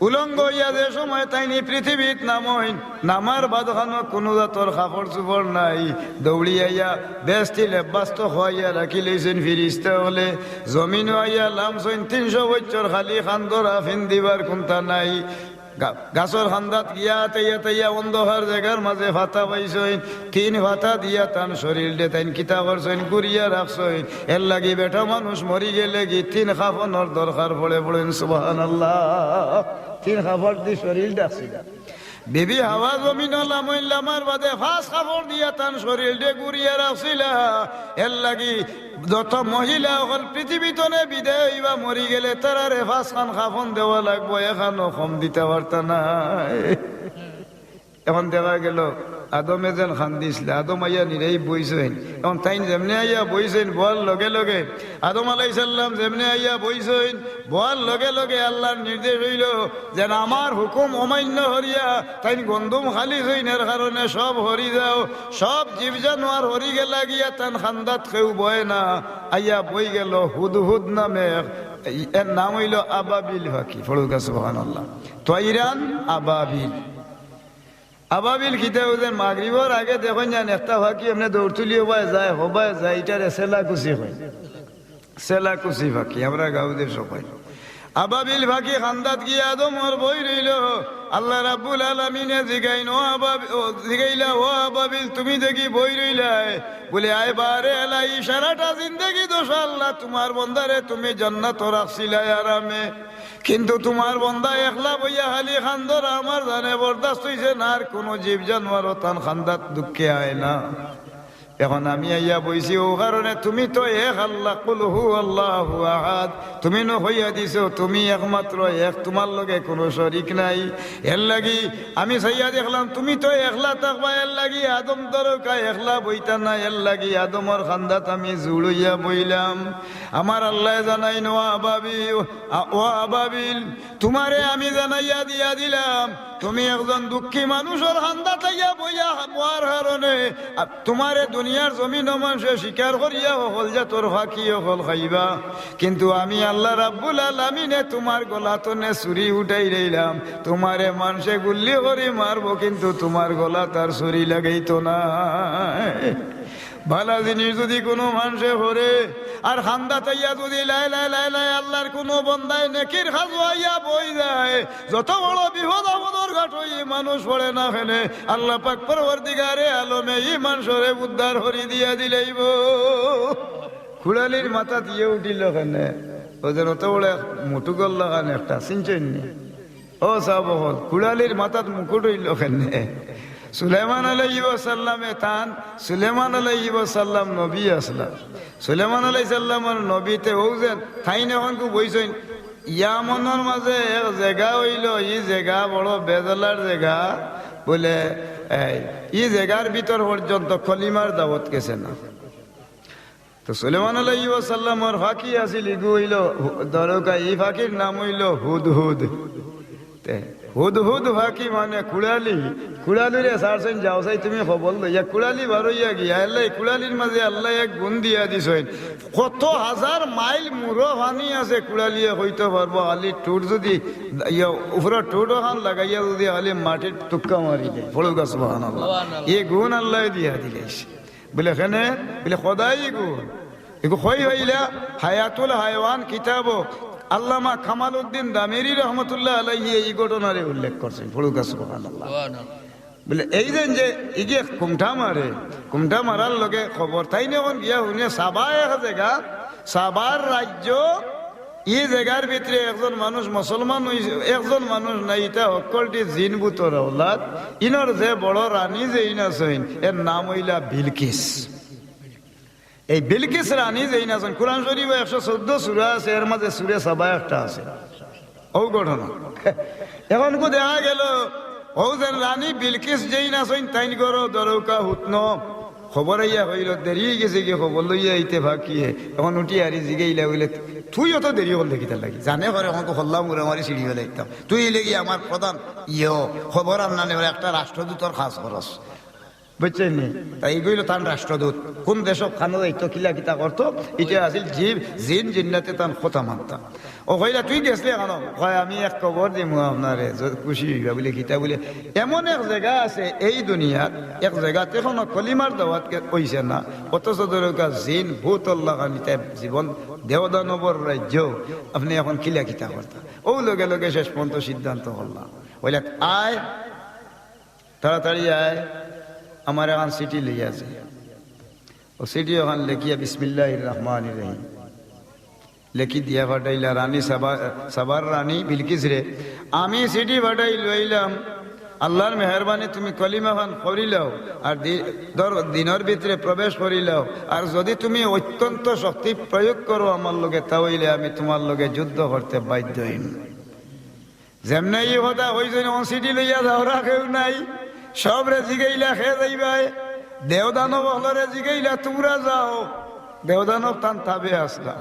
উলঙ্গ অইয়া যে সময় তাইন ই পৃথিবীত নামইন, নামার বাদখানো কুনু জাতর কাপড় চুপড় নাই। দৌড়ি আইয়া বেহেস্তি লেবাস তো খুয়াইয়া রাখিলাইছইন ফিরিস্তা অকলে। জমিনো আইয়া লামছইন, তিনশো বছর খালি কান্দরা, ফিন্দিবার কুন্তা নাই। গা-, গাছর কান্দাত গিয়া আতাইয়া আতাইয়া অন্ধকার জাগার মাঝে পাতা পাইছইন, তিন পাতা দিয়া তান শরীলরে তাইন কিতা করছইন, গুড়িয়া রাখছইন। এরলাগি বেটা মানুষ মরি গেলেগি তিন কাফনর দরকার পড়ে। পড়ইন সুবহানাল্লাহ। তিন কাপড় দি শরীল ঢাকছইন। বিবি হাওয়া জমিনো লামইন, লামার বাদে পাঁচ কাপড় দিয়া তান শরীলরে গুড়িয়া রাখছিলা। এরলাগি যত মহিলা অকল পৃথিবীতনে বিদায় অইবা, মরিগেলে তারারে পাঁচখান কাফন দেওয়া লাগবো, একখানও কম দিতা পারতা নায়। এখন দেখা গেল আদমে যেন কান্দিছলা, আদম আইয়া নিরাই বইছইন। এখন তাইন যেমনে আইয়া বইছইন, বওয়ার লগে লগে আদম আলাইহিস সালাম যেমনে আইয়া বইছইন, বওয়ার লগে লগে আল্লার নির্দেশ অইলো যেন আমার হুকুম অমাইন্য করিয়া তাইন গন্ধুম খালি ছইন, এর কারণে সব হরি যাও, সব জীব জানোয়ার হরি গেলা গিয়া তান কান্দাত কেউ বয় না। আইয়া বই গেল হুদহুদ নামে এক, এর নাম অইলো আবাবিল পাখি। পড়ুক্কা সুবহানাল্লাহ। তৈরান আবাবিল। আবাবিল কিতা বুঝইন? মাগরিবর আগে দেখইন যেন একটা পাখি এমনে দৌড় তুলিয়া হবায় যায়, হবায় যায়, ইটারে সেলাকুচি কয়। সেলাকুচি পাখি, আমরা গাঁওর সবাই। আবাবিল পাখি কান্দাত গিয়া আদমর বই রইলো। আল্লাহ রাব্বুল আলামিনে জিগাইন, "ও আবাব-, ও, জিগাইলা, 'ও আবাবিল, তুমি দেখি বই রইলায়?' বুলে, 'আয় বারে এলা, ই সারাটা জিন্দেগি দোষ আল্লাহ, তুমার বন্দারে তুমি জান্নাতো রাখছিলায় আরামে।' কিন্তু তুমার বন্দা একলা বইয়া খালি কান্দর, আমার জানে বরদাস্ত অইছে না, আর কুনু জীব জানোয়ারও তান কান্দাত দুঃখে আয় না। এখন আমি আইয়া বইছি, অউ কারণে তুমি তো এক আল্লাহ, কুল হু আল্লাহু আহাদ, তুমি নু কইয়া দিছো, তুমি একমাত্র এক, তুমার লগে কুনু শরিক নাই। এরলাগি আমি চাইয়া দেখলাম তুমি তো একলা থাকবায়, এরলাগি আদম দরকা একলা বইতা নায়, এরলাগি আদমর কান্দাত আমি জুড় অইয়া বইলাম।" আমার আল্লায় জানাইন, "ও আবাবি-, ও আ-, ও আবাবিল, তুমারে আমি জানাইয়া দিয়া দিলাম, তুমি একজন দুঃখী মানুষর কান্দাত আইয়া বইয়া বওয়ার কারণে, আ, তুমারে দুনিয়ার জমিনো মানষে শিকার করিয়া হকল জাতর পাখি অকল খাইবা, কিন্তু আমি আল্লাহ রাব্বুল আলামিনে তুমার গলা তনে ছুরি উঠাইলাইলাম, তুমারে মানষে গুল্লি করি মারবো, কিন্তু তুমার গলাত আর ছুরি লাগাইতো নায়।" ভালা জিনিস যুদি কুনু মানষে করে, আর কান্দাত আইয়া যুদি লাই লাই লাই লাই আল্লার কুনু বন্দায় নেকির কাজো আইয়া বই যায়, যত বড় বিপদ আপদর ঘাটো ই মানুষ পড়ে না কেনে, আল্লাহ পাক পরওয়ারদিগারে আলমে ই মানষরে উদ্ধার করি দিয়া দিলাইবো। কুড়ালির মাথাত ইয়ে উঠিল কেনে? অউ যে অত বড় এক মুটুকর লাখান একটা, চিনছইন নি? ও সাব অকল, কুড়ালির মাথাত মুকুট অইল কেনে? সুলাইমান আলাইহিস সালামে তান, সুলাইমান আলাইহিস সালাম নবী আছলা। সুলাইমান আলাইহিস সালামর নবীতে অউ যে তাইন অখনকু বইছইন, ইয়ামনর মাঝে এক জেগা অইল, ই জেগা বড় বেজালার জেগা, বুলে, এই, ই জেগার ভিতর পর্যন্ত কলিমার দাওয়াত গেছে না। তো সুলেমান আলাইহিস সালামর ফাকি আছিল, ইগু অইল হু-, দরকা, ই ফাকির নাম অইল হুদহুদ। তে হুদহুদ ফাকি মানে কুড়ালি, কুড়ালিরে ছাড়ছইন, "যাও চাই তুমি খবর লইয়া।" কুড়ালি বারইয়া গিয়া, আল্লাহ, কুড়ালির মাঝে আল্লাহ এক গুণ দিয়া দিছইন। কত হাজার মাইল মুরো পানি আছে, কুড়ালিয়ে কইতো পারবো, খালি ঠুট যুদি, ইয়া, উপরে ঠুট অখান লাগাইয়া যুদি খালি মাটির টুক্কা মারি দেয়, পড়ুক্কা সুবহানাল্লাহ। সুবহানাল্লাহ। ই গুণ আল্লাহ দিয়া দিলাইছে। বুলে, "কেনে?" বুলে, "খোদাই গো।" এগু কই অইলা? হায়াতুল হায়ওয়ান কিতাবো আল্লামা কামালউদ্দিন দামিরি রহমতুল্লাহ আলাইহি এই ঘটনারে উল্লেখ করছইন। পড়ুক্কা সুবহানাল্লাহ। সুবহানাল্লাহ। বুলে, এই যে, যে ইগে কুমটা মারে, কুমটা মারার লগে খবর, তাইন অখন গিয়া হুনে সাবা এক জেগা, সাবার রাজ্য, ই জেগার ভিতরে একজন মানুষ মুসলমান অইছে, একজন মানুষ নাই, ইতা হক্কলটি জিন ভূতর আওলাদ। ইনর যে বড় রানী যেইন আছইন, এর নাম অইলা বিলকিস। এই বিলকিস রানী যেইন আছইন, কুরআন শরীফো একশো চৌদ্দ সূরা আছে, এর মাঝে সূরা সাবা একটা আছে। অউ ঘটনা। অখনকু দেখা গেল, অউ যেন রানী বিলকিস যেইন আছইন, তাইন ঘরো দরকা হুতনো। খবর আইয়া কইল, "দেরি অইগেছে গি, খবর লইয়া আইতে ফাকিয়ে।" অখন উঠি আরি জিগাইলা বুলে, "তুই অত দেরি করলে কিতার লাগি? জানে করে অখন তো হল্লা মুড়ে মারি সিঁড়ি ফেলাইতাম। তুই অইলে গি আমার প্রধান ইয়ো, খবর আননানে একটা রাষ্ট্রদূতর কাজ করস।" বুঝছইন নি? তাই ইগু অইল তান রাষ্ট্রদূত। কুন দেশো কানো যাইতো, কিলা কিতা করতো, ইটা আছিল জিন, জিন জিন্নাতে তান কথা মানতা। অউ কইলা, "তুই গেছলে কেনো?" কয়, "আমি এক খবর দিমু আপনারে, য-, খুশি অইবা।" বুলে, "কিতা?" বুলে, "এমন এক জেগা আছে এই দুনিয়াত, এক জেগাত এখনো কলিমার দাওয়াত কে-, অইছে না, অথচ দরকা জিন ভূতর লাখান ইতা জীবন, দেওদানবর রাজ্য, আপনে অখন কিলা কিতা করতা?" অউ লগে লগে শেষ পর্যন্ত সিদ্ধান্ত করলা, বুলে, "আয়, তাড়াতাড়ি আয়, আমার একখান চিঠি লইয়া আছে।" অউ চিঠি অখান লেখিয়া বিসমিল্লাহির রহমানির রহিম লেখি দিয়া পাঠাইলা রানী সাবা-, সাবার রানী বিলকিসরে, "আমি চিঠি পাঠাই লইলাম, আল্লাহর মেহেরবানি, তুমি কলিমাখান করিলাও, আর দি-, ধর-, দিনর ভিতরে প্রবেশ করিলাও, আর যদি তুমি অত্যন্ত শক্তি প্রয়োগ করো আমার লগে, তা অইলে আমি তুমার লগে যুদ্ধ করতে বাধ্য অইমু। যেমনে ই কথা কইছইন, অন চিঠি লইয়া যাওরা কেউ নাই, সবরে জিগাইলা কে যাইবায়, দেওদানব অকলরে জিগাইলা তুমরা যাও, দেওদানব তান তাবে আছলা।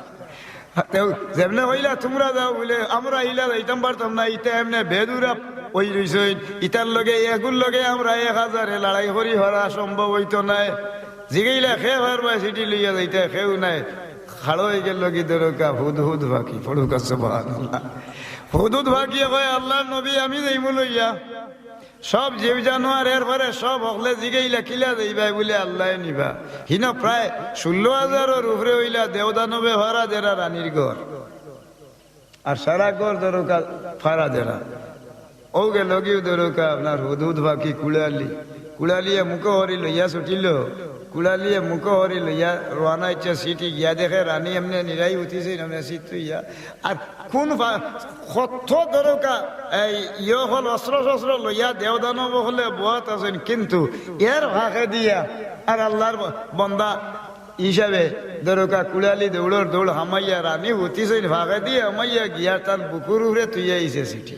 তেউ যেমনে কইলা তুমরা যাও বুলে, আমরা ইলা যাইতাম পারতাম না, ইতা এমনে বেদুরা অই রইছইন, ইতার লগে এগুর লগে আমরা এক হাজারে লড়াই করি পারা সম্ভব অইতো নায়। জিগাইলা কে পারবায় চিঠি লইয়া যাইতা, কেউ নাই। খাড়া অইগেল কি দরকা হুদহুদ পাখি, পড়ুক্কা সুবহানাল্লাহ। হুদহুদ পাখিয়ে কয়, আল্লাহর নবী, আমি যাইমু লইয়া। সব জীব জানোয়ার, এরপরে সব অকলে জিগাইলা কিলা যাইবায় বুলে, আল্লায় নিবা। হিনো প্রায় ষোলো হাজারর উপরে অইলা দেওদানবে পারা দেরা রানীর ঘর। আর সারা ঘর দরকা পারা দেরা। অউ গেল গিউ দরকা আপনার হুদহুদ পাখি কুড়ালি। কুড়ালিয়ে মুখো করি লইয়া ছুটিল। কুড়ালিয়ে মুখো করি লইয়া রওয়ানা ইচ্ছা চিঠি গিয়া দেখে রানী এমনে নিরাই উঠিছে, এমনে চিত হইয়া। আর কোন ফা-, কত দরকা এই ইয়ে অকল অস্ত্র শস্ত্র লইয়া দেওদানব অকলে বওয়াত আছইন, কিন্তু এর ফাঁকে দিয়া আর আল্লাহর ব-, বন্দা হিসাবে দরকা কুড়ালি দৌড়র দৌড় হামাইয়া রানী উঠিছইন ফাঁকে দিয়া হামাইয়া গিয়া তান বুকুর উপরে থুইয়া আইছে চিঠি।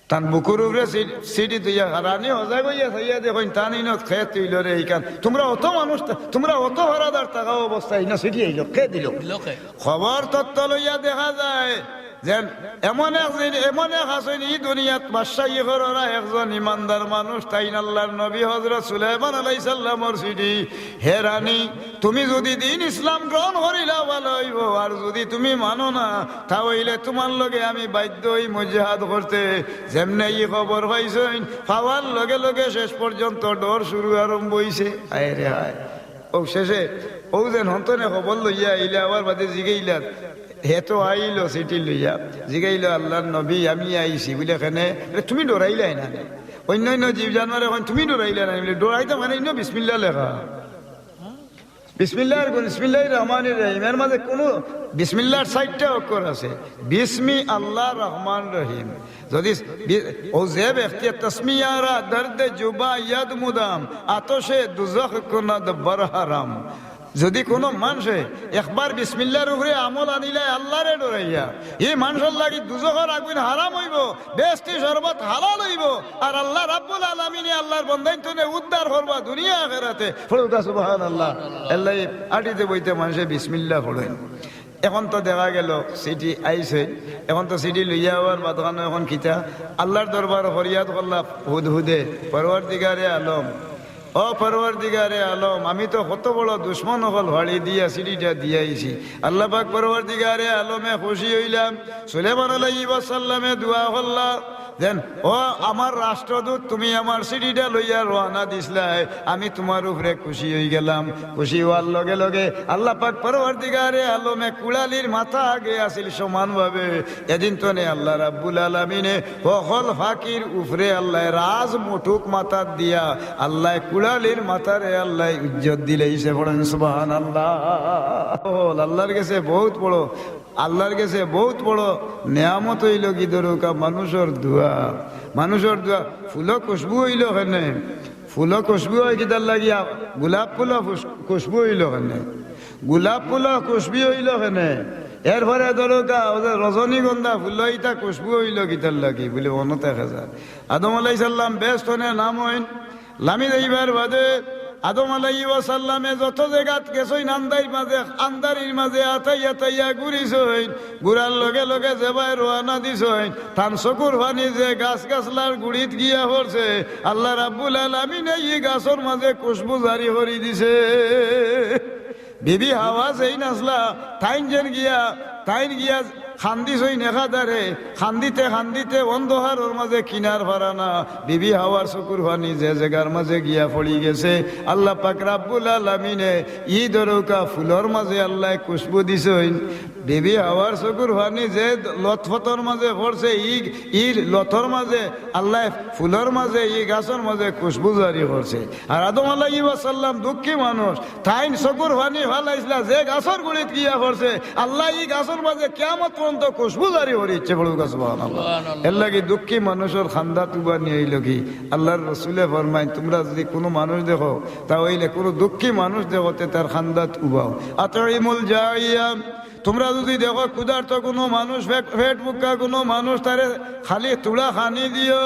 তান বুকুর উপরে চি-, চিঠি থুইয়া রানী হজাগ অইয়া চাইয়া দেখইন, তান ইনো কে থুইল রে ইখান। তুমরা অত মানুষ, তুমরা অত পারাদার থাকা অবস্থায় ইনো চিঠি আইলো, কে দিল? দিল কে? খবর তত্ত্ব লইয়া দেখা যায় যে এমন এক জিন-, এমন এক আছইন ই দুনিয়াত বাদশাহী কররা একজন ইমানদার মানুষ, তাইন আল্লাহর নবী হযরত সুলাইমান আলাইহিস সালামর চিঠি। হে রানী, তুমি যুদি দ্বীন ইসলাম গ্রহণ করিলাও ভালা অইবো, আর যুদি তুমি মানো না, তা অইলে তুমার লগে আমি বাধ্য অইমু জিহাদ করতে। যেমনে ই খবর পাইছইন, পাওয়ার লগে লগে শেষ পর্যন্ত ডর শুরু আরম্ভ অইছে। হায় রে হায়। অউ শেষে, অউ যেন হন্তনে খবর লইয়া আইলা, আবার বাদে জিগাইলা, হে তো আইলো চিঠি লইয়া, জিগাইলো, আল্লাহর নবী, আমি আইছি বুলে কেনে? বুলে, তুমি ডরাইলায় না নি? অইন্য অইন্য জীব জানোয়ারে কইন, তুমি ডরাইলায় না নি? বুলে, ডরাইতাম কেনে, ইনো বিসমিল্লাহ লেখা। বিসমিল্লাহর গুণ, বিসমিল্লাহির রহমানির রহিম। এর মাঝে কোনো বিসমিল্লাহর চাইরটা অক্ষর আছে। বিসমি আল্লাহ রহমান রহিম। যদি বি-, ও যে ব্যক্তি তসমিয়ারা দর্দ জুবা ইয়াদ মুদাম, আতশে দুজখ কুনাদ বর হারাম। যদি কোনো মানষে একবার বিসমিল্লাহর উপরে আমল আনিলায় আল্লাহরে ডরাইয়া, ই মানষর লাগি দুজখর আগুন হারাম অইবো, বেহেস্তি শরবত হালাল অইবো, আর আল্লাহ রাব্বুল আলামিনে আল্লাহর বন্দাইন্তনে উদ্ধার করবা দুনিয়া আখেরাতে। পড়ুক্কা সুবহানাল্লাহ। এল্লাই আটিতে বইতে মানষে বিসমিল্লাহ পড়ইন। এখন তো দেখা গেল চিঠি আইছে, এখন তো চিঠি লইয়া আবার বাদখানো এখন কিতা? আল্লাহর দরবার ফরিয়াদ করলা হুদহুদে, পরওয়ারদিগারে আলম, ও পরওয়ারদিগারে আলম, আমি তো কত বড় দুশমন অকল ফাড়ি দিয়া চিঠিটা দিয়া আইছি। আল্লাহ পাক পরওয়ারদিগারে আলমে খুশি অইলাম। সুলেমান আলাইহিস সালামে দোয়া করলা, যেন, ও আমার রাষ্ট্রদূত, তুমি আমার চিঠিটা লইয়া রওয়ানা দিছলায়, আমি তুমার উপরে খুশি অইগেলাম। খুশি অওয়ার লগে লগে আল্লাহ পাক পরওয়ারদিগারে আলমে কুড়ালির মাথা আগে আছিল সমানভাবে, এদিন তনে আল্লাহ রাব্বুল আলামিনে হকল পাখির উপরে আল্লায় রাজ মুটুক মাথাত দিয়া আল্লায় কুড়ালির মাথারে আল্লায় ইজ্জত দিলাইছে। পড়েন সুবহানাল্লাহ। আল্লাহর গেছে বউত বড় আল্লাহর গেছে বউত বড় নেয়ামত অইলো কি দরকা মানষর দোয়া। মানষর দোয়া, ফুলো খুশবু অইলো কেনে? ফুলো খুশবু অয় কিতার লাগি? গোলাপ ফুলো ফুস-, খুশবু অইলো কেনে? গোলাপ ফুলো খুশবু অইলো কেনে? এরপরে দরকা, অউ যে রজনীগন্ধা ফুলো, ইতা খুশবু অইলো কিতার লাগি? বুলে, অনো থাকে যা। আদম আলাইহিস সালাম বেহেস্ত তনে নামইন, লামি যাইবার বাদে আদম আলাইহিস সালামে যত জাগাত গেছইন, আন্দাইর মাঝে, আন্দারির মাঝে আতাই আতাইয়া ঘুরিছইন, ঘুরার লগে লগে যেবায় রওয়ানা দিছইন, তান চকুর পানি যে গাছ গাছলার গুড়িত গিয়া পড়ছে, আল্লাহ রাব্বুল আলামিনে ই গাছর মাঝে খুশবু জারি করি দিছে। বিবি হাওয়া যেইন আছলা, তাইন যেন গিয়া, তাইন গিয়া কান্দিছইন একাধারে, কান্দিতে কান্দিতে অন্ধকারর মাঝে কিনার পারা না। বিবি হাওয়ার চকুর পানি যে জাগার মাঝে গিয়া পড়ি গেছে, আল্লাহ পাক রাব্বুল আলামিনে ই দরকা ফুলর মাঝে আল্লায় খুশবু দিছইন। বিবি হাওয়ার চকুর পানি যে লতফতর মাঝে পড়ছে, ই, ই লতর মাঝে আল্লায় ফুলর মাঝে, ই গাছর মাঝে খুশবু জারি করছে। আর আদম আলাইহিস সালাম দুঃখী মানুষ, তাইন চকুর পানি ফালাইছলা যে গাছর গুড়িত গিয়া পড়ছে, আল্লায় ই গাছর মাঝে কিয়ামত পর্যন্ত খুশবু জারি করিচ্ছে। বলুন সুবহানাল্লাহ। সুবহানাল্লাহ। এর লাগি দুঃখী মানুষর কান্দাত উবানি অইলো কি? আল্লাহর রসুলে ফরমাইন, তুমরা যুদি কুনু মানুষ দেখো, তা অইলে কুনু দুঃখী মানুষ দেখো, তে তার কান্দাত উবাও। আতইমুল জাইয়া, তুমরা যুদি দেখো ক্ষুধার্ত কুনু মানুষ, পেট, পেট ভুক্কা কুনু মানুষ, তারে খালি থুড়া খানি দিও।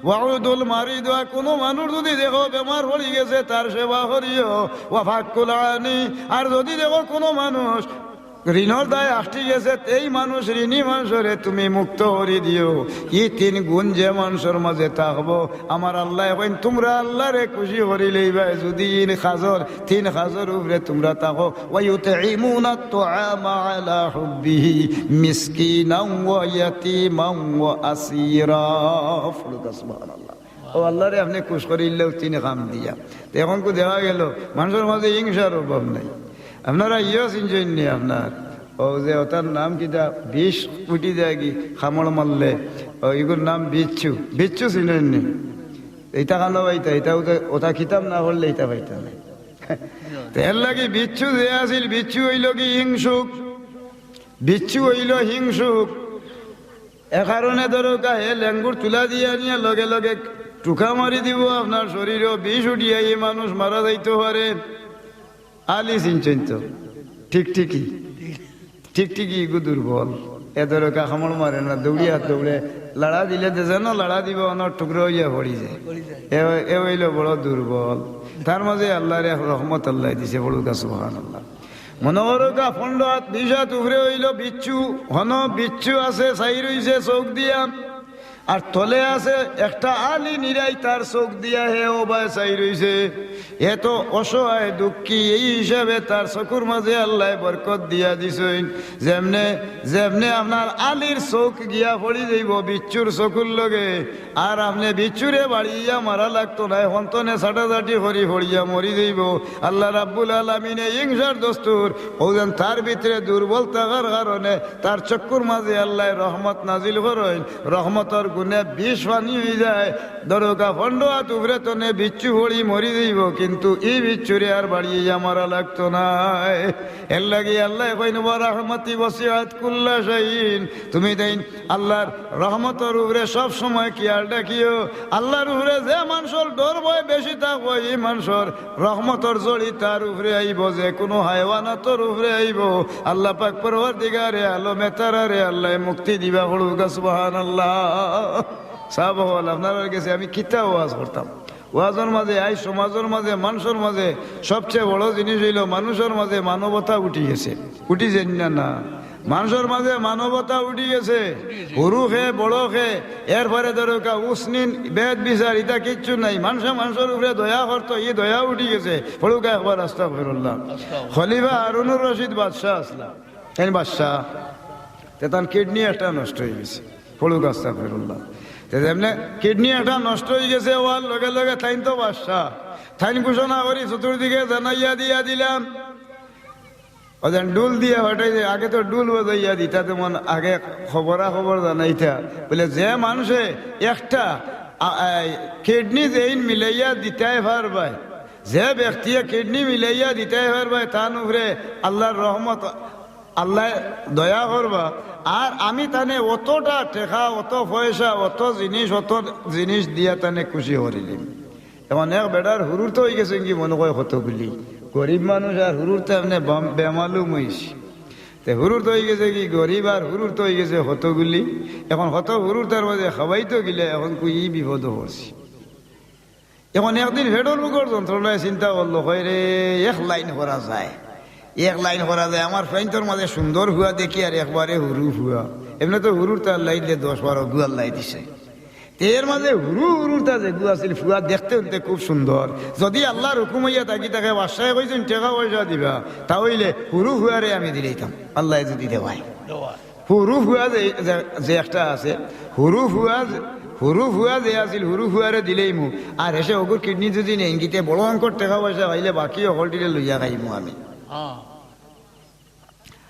ওয়াউদুল মারিদা, কুনু মানুষ যুদি দেখো বেমার পড়ি গেছে, তার সেবা করিও। ওয়া ফাক্কুল আনি, আর যুদি দেখো কুনু মানুষ ঋণর দায় আটকি গেছে, তেই মানুষ, ঋণী মানষরে তুমি মুক্ত করি দিও। ই তিন গুণ যে মানষর মাঝে থাকবো, আমার আল্লায় কইন, তুমরা আল্লারে খুশি করি লইবায়, যুদি ইন কাজর, তিন কাজর উপরে তুমরা থাকো। ওয়া ইউতইমুনাত তাআমা আলা হুব্বিহি মিসকিনাও ওয়া ইয়াতিমাও ওয়া আসীরা। পড়ুক্কা সুবহানাল্লাহ। ও আল্লারে আপনে খুশ করিলাও তিন কাম দিয়া। তে অখনকু দেখা গেলো মানষর মাঝে হিংসার অভাব নাই। আপনারা ইয়ো চিনছইন নি আপনার, ও যে ওটার নাম কিতা, বিষ উঠি যায় কি কামড় মারলে, ও ইগুর নাম বিচ্ছু, বিচ্ছু চিনইন নি? ইটা কানো পাইতা, ইটা ওটা, ওটা কিতাব না পড়লে ইটা পাইতা না। তে এর লাগি বিচ্ছু যে আছিল, বিচ্ছু অইলো কি হিংসুক, বিচ্ছু অইলো হিংসুক। এ কারণে ধরুক্কা হে লেঙ্গুর তুলা দিয়া নিয়া লগে লগে টুকা মারি দিবো, আপনার শরীরো বিষ উঠিয়া ই মানুষ মারা যাইতো পারে। আলি চিনছইন তো, টিকটিকি, টিকটিকি ইগু দুর্বল। এ ধরুক্কা কামড় মারে না, দৌড়িয়া দৌড়ে লাড়া দিলে দে যেন লাড়া দিবো, অনো টুকরা অইয়া পড়ি যায়। এ, এ অইলো বড় দুর্বল। তার মাঝে আল্লার এক রহমত আল্লায় দিছে, পড়ুক্কা সুবহানাল্লাহ। মনো করুক্কা পনরো আত, বিশ আত উপরে অইলো বিচ্ছু, হনো বিচ্ছু আছে, চাই রইছে চউখ দিয়া। আর তলে আছে একটা আলি নিরাই তার চউখ দিয়া হে অবায় চাই রইছে। এত অসহায় দুঃখী, এই হিসাবে তার চকুর মাঝে আল্লায় বরকত দিয়া দিছইন। যেমনে, যেমনে আপনার আলির চউখ গিয়া পড়ি যাইবো বিচ্ছুর চকুর লগে, আর আপনে বিচ্ছুরে বাড়িয়া মারা লাগতো নায়, হন্তনে ছাটাছাটি করি পড়িয়া মরি যাইবো। আল্লাহ রাব্বুল আলামিনে হিংসার দস্তুর, অউ যেন তার ভিতরে দুর্বল থাকার কারণে তার চকুর মাঝে আল্লায় রহমত নাজিল করইন, রহমতর গুণে বিষ পানি অইযায়। ধরুক্কা পনরো আত উপরে তনে বিচ্ছু পড়ি মরি যাইবো, কিন্তু ই বিচ্ছুরে আর বাড়িয়া মারা লাগতো নায়। এর লাগি আল্লায় কইন, "ওয়া রাহমাতি ওয়াসিআত কুল্লা শাইইন।" তুমি দেইন আল্লার রহমতর উপরে সব সময় খিয়াল রাখিও। আল্লার উপরে যে মানষর ডর ভয় বেশি থাকবো, ই মানষর রহমতর ঝড়ি তার উপরে আইবো, যে কুনু হায়ওয়ানাতর উপরে আইবো। আল্লাহ পাক পরওয়ারদিগারে আলমে তারারে আল্লায় মুক্তি দিবা, পড়ুক্কা সুবহানাল্লাহ। সাব অকল, আপনারার গেছে আমি কিতা ওয়াজ করতাম? ওয়াজর মাঝে, আইজ সমাজর মাঝে, মানষর মাঝে সবচেয়ে বড় জিনিস অইলো মানষর মাঝে মানবতা উঠি গেছে। উঠি যাইন না, না? মানষর মাঝে মানবতা উঠি গেছে। হুরু কে, বড় কে, এরপরে ধরুক্কা উসনিন, বেদ বিচার, ইতা কিচ্ছু নাই। মানষে মানষর উপরে দয়া করতো, ই দয়া উঠি গেছে। পড়ুক্কা একবার আস্তাগফিরুল্লাহ। খলিফা হারুনুর রশিদ বাদশা আছলা, তাইন বাদশা, তে তান কিডনি একটা নষ্ট অইগেছে। পড়ুক্কা আস্তাগফিরুল্লাহ। তে যেমনে কিডনি একটা নষ্ট অইগেছে, অওয়ার লগে লগে তাইন তো বাদশা, তাইন ঘোষণা করি চতুর্দিকে জানাইয়া দিয়া দিলাম। অউ যেন ঢুল দিয়া ফাটাই দেয়, আগে তো ঢুল বাজাইয়া দিতা, তেমন আগে খবরা খবর জানাইতা। বলে, যে মানষে একটা, আ, আ, কিডনি যেইন মিলাইয়া দিতায় পারবায়, যে ব্যক্তিয়ে কিডনি মিলাইয়া দিতায় পারবায়, তান উপরে আল্লার রহমত, আল্লায় দয়া করবা। আর আমি তানে অতটা টেকা, অত পয়সা, অত জিনিস, অত জিনিস দিয়া তানে খুশি করিলিমু। এখন এক বেটার হুরুর তো অইগেছে কি মনো কয় কতগুলি, গরিব মানুষ আর হুরুর তো এমনে বাম-, বেমালুম অইছে। তে হুরুর তো অইগেছে কি গরিব আর হুরুর তো অইগেছে কতগুলি। এখন কত হুরুর তার মাঝে খাওয়াইতো গিলা, এখন কই ই বিপদো পড়ছি। এখন একদিন পেটর ভুকর যন্ত্রণায় চিন্তা করলো, কয় রে, এক লাইন করা যায়, এক লাইন করা যায়। আমার ফুয়াইন্তর মাঝে সুন্দর ফুয়া দেখি আর একবারে হুরু ফুয়া। এমনে তো হুরুর তার লাইলে দশ বারো গুয়ার লাই দিছে। তে এর মাঝে হুরু হুরুর তা যেগু আছিল, ফুয়া দেখতে হুনতে খুব সুন্দর। যদি আল্লার হুকুম অইয়া থাকি থাকে, বাদশায় কইছইন টেকা পয়সা দিবা, তা অইলে হুরু ফুয়ারে আমি দিলাইতাম, আল্লায় যদি দেওয়ায়। হুরু ফুয়া যে, যে, যে একটা আছে, হুরু ফুয়া যে, হুরু ফুয়া যে আছিল, হুরু ফুয়ারে দিলাইমু। আর হেষে অগুর কিডনি যদি নেইন গিতে বড় অঙ্কর টেকা পয়সা পাইলে বাকি হকলটিরে লইয়া খাইমু আমি।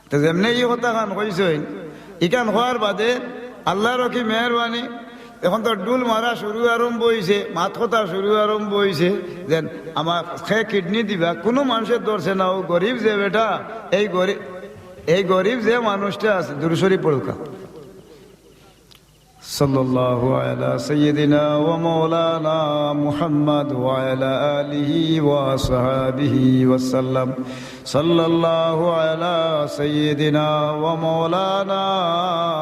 তো যেমনে ই কথাখান কইছইন, ইখান কওয়ার বাদে আল্লাহর কি মেহেরবানি, এখন তো ঢুল মারা শুরু আরম্ভ অইছে, মাত কথা শুরু আরম্ভ অইছে, যেন আমার কে কিডনি দিবা, কুনু মানষে ধরছে না। অউ গরিব যে বেটা, এই গরিব, এই গরিব যে মানুষটা আছে, দুরুদ শরিফ পড়ুক্কা। صلى الله على سيدنا ومولانا محمد وعلى آله وصحبه وسلم. صلى الله على سيدنا ومولانا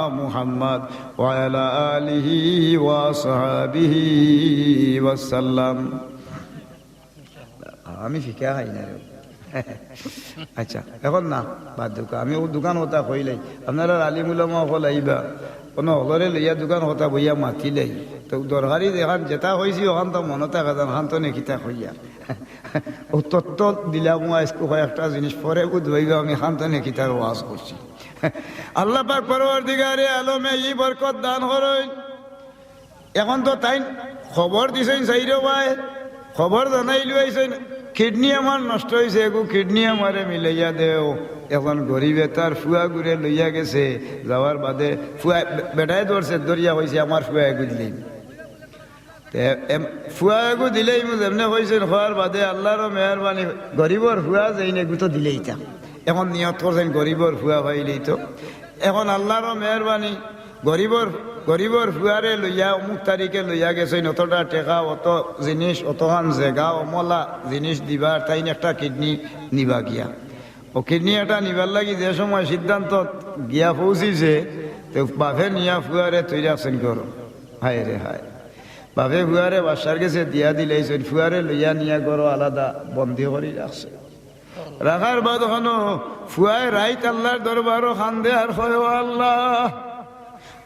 محمد وعلى آله وصحبه وسلم. আমি ফিকা খাই না রে। আচ্ছা, এখন না, বাদ দেউক্কা। আমি অউ দুখান কথা কইলাই, আপনারা আলিম উলামা অকল আইবা, কুনু হকলরে লইয়া দুখান কথা বইয়া মাতিলাই। তো দরকারি যেখান যেটা কইছি, অখান তো মনো থাকে, যেন খান্তনে কিতা কইয়ার। অউ তত্ত্ব দিলাম, অউ আইজকু কয়েকটা জিনিস পরে বুঝবায়গি আমি খান্তনে কিতার ওয়াজ করছি। আল্লাহ পাক পরওয়ারদিগারে আলমে ই বরকত দান করইন। এখন তো তাইন খবর দিছইন চাইরোবায়, খবর জানাইলু আইছইন, "কিডনি আমার নষ্ট অইছে, এগু কিডনি আমারে মিলাইয়া দেও।" এখন গরিবে তার ফুয়াগুরে লইয়া গেছে, যাওয়ার বাদে ফুয়া, বে-, বেটায় ধরছে, ধরিয়া কইছে, "আমার ফুয়া এগু দিলাইমু।" তে এম-, ফুয়া এগু দিলাইমু যেমনে কইছইন, কওয়ার বাদে আল্লাহরও মেহেরবানি, গরিবর ফুয়া যেইন এগু তো দিলাইতাম। এখন নিয়ত করছইন গরিবর ফুয়া পাইলেই তো। এখন আল্লাহরও মেহেরবানি, গরিবর, গরিবর ফুয়ারে লইয়া অমুক তারিখে লইয়া গেছইন, অতটা টেকা, অত জিনিস, অতখান জেগা, অমলা জিনিস দিবার, তাইন একটা কিডনি নিবা গিয়া। অউ কিডনি একটা নিবার লাগি যে সময় সিদ্ধান্ত গিয়া পৌঁছিছে, তে বাপে নিয়া ফুয়ারে থই রাখছইন ঘরো। হায় রে হায়। বাপে ফুয়ারে বাদশার গেছে দিয়া দিলাইছইন, ফুয়ারে লইয়া নিয়া ঘরো আলাদা বন্দি করি রাখছে। রাখার বাদ অখনো ফুয়ায় রাইত আল্লাহর দরবারো কান্দে আর কয়, "ও আল্লাহ,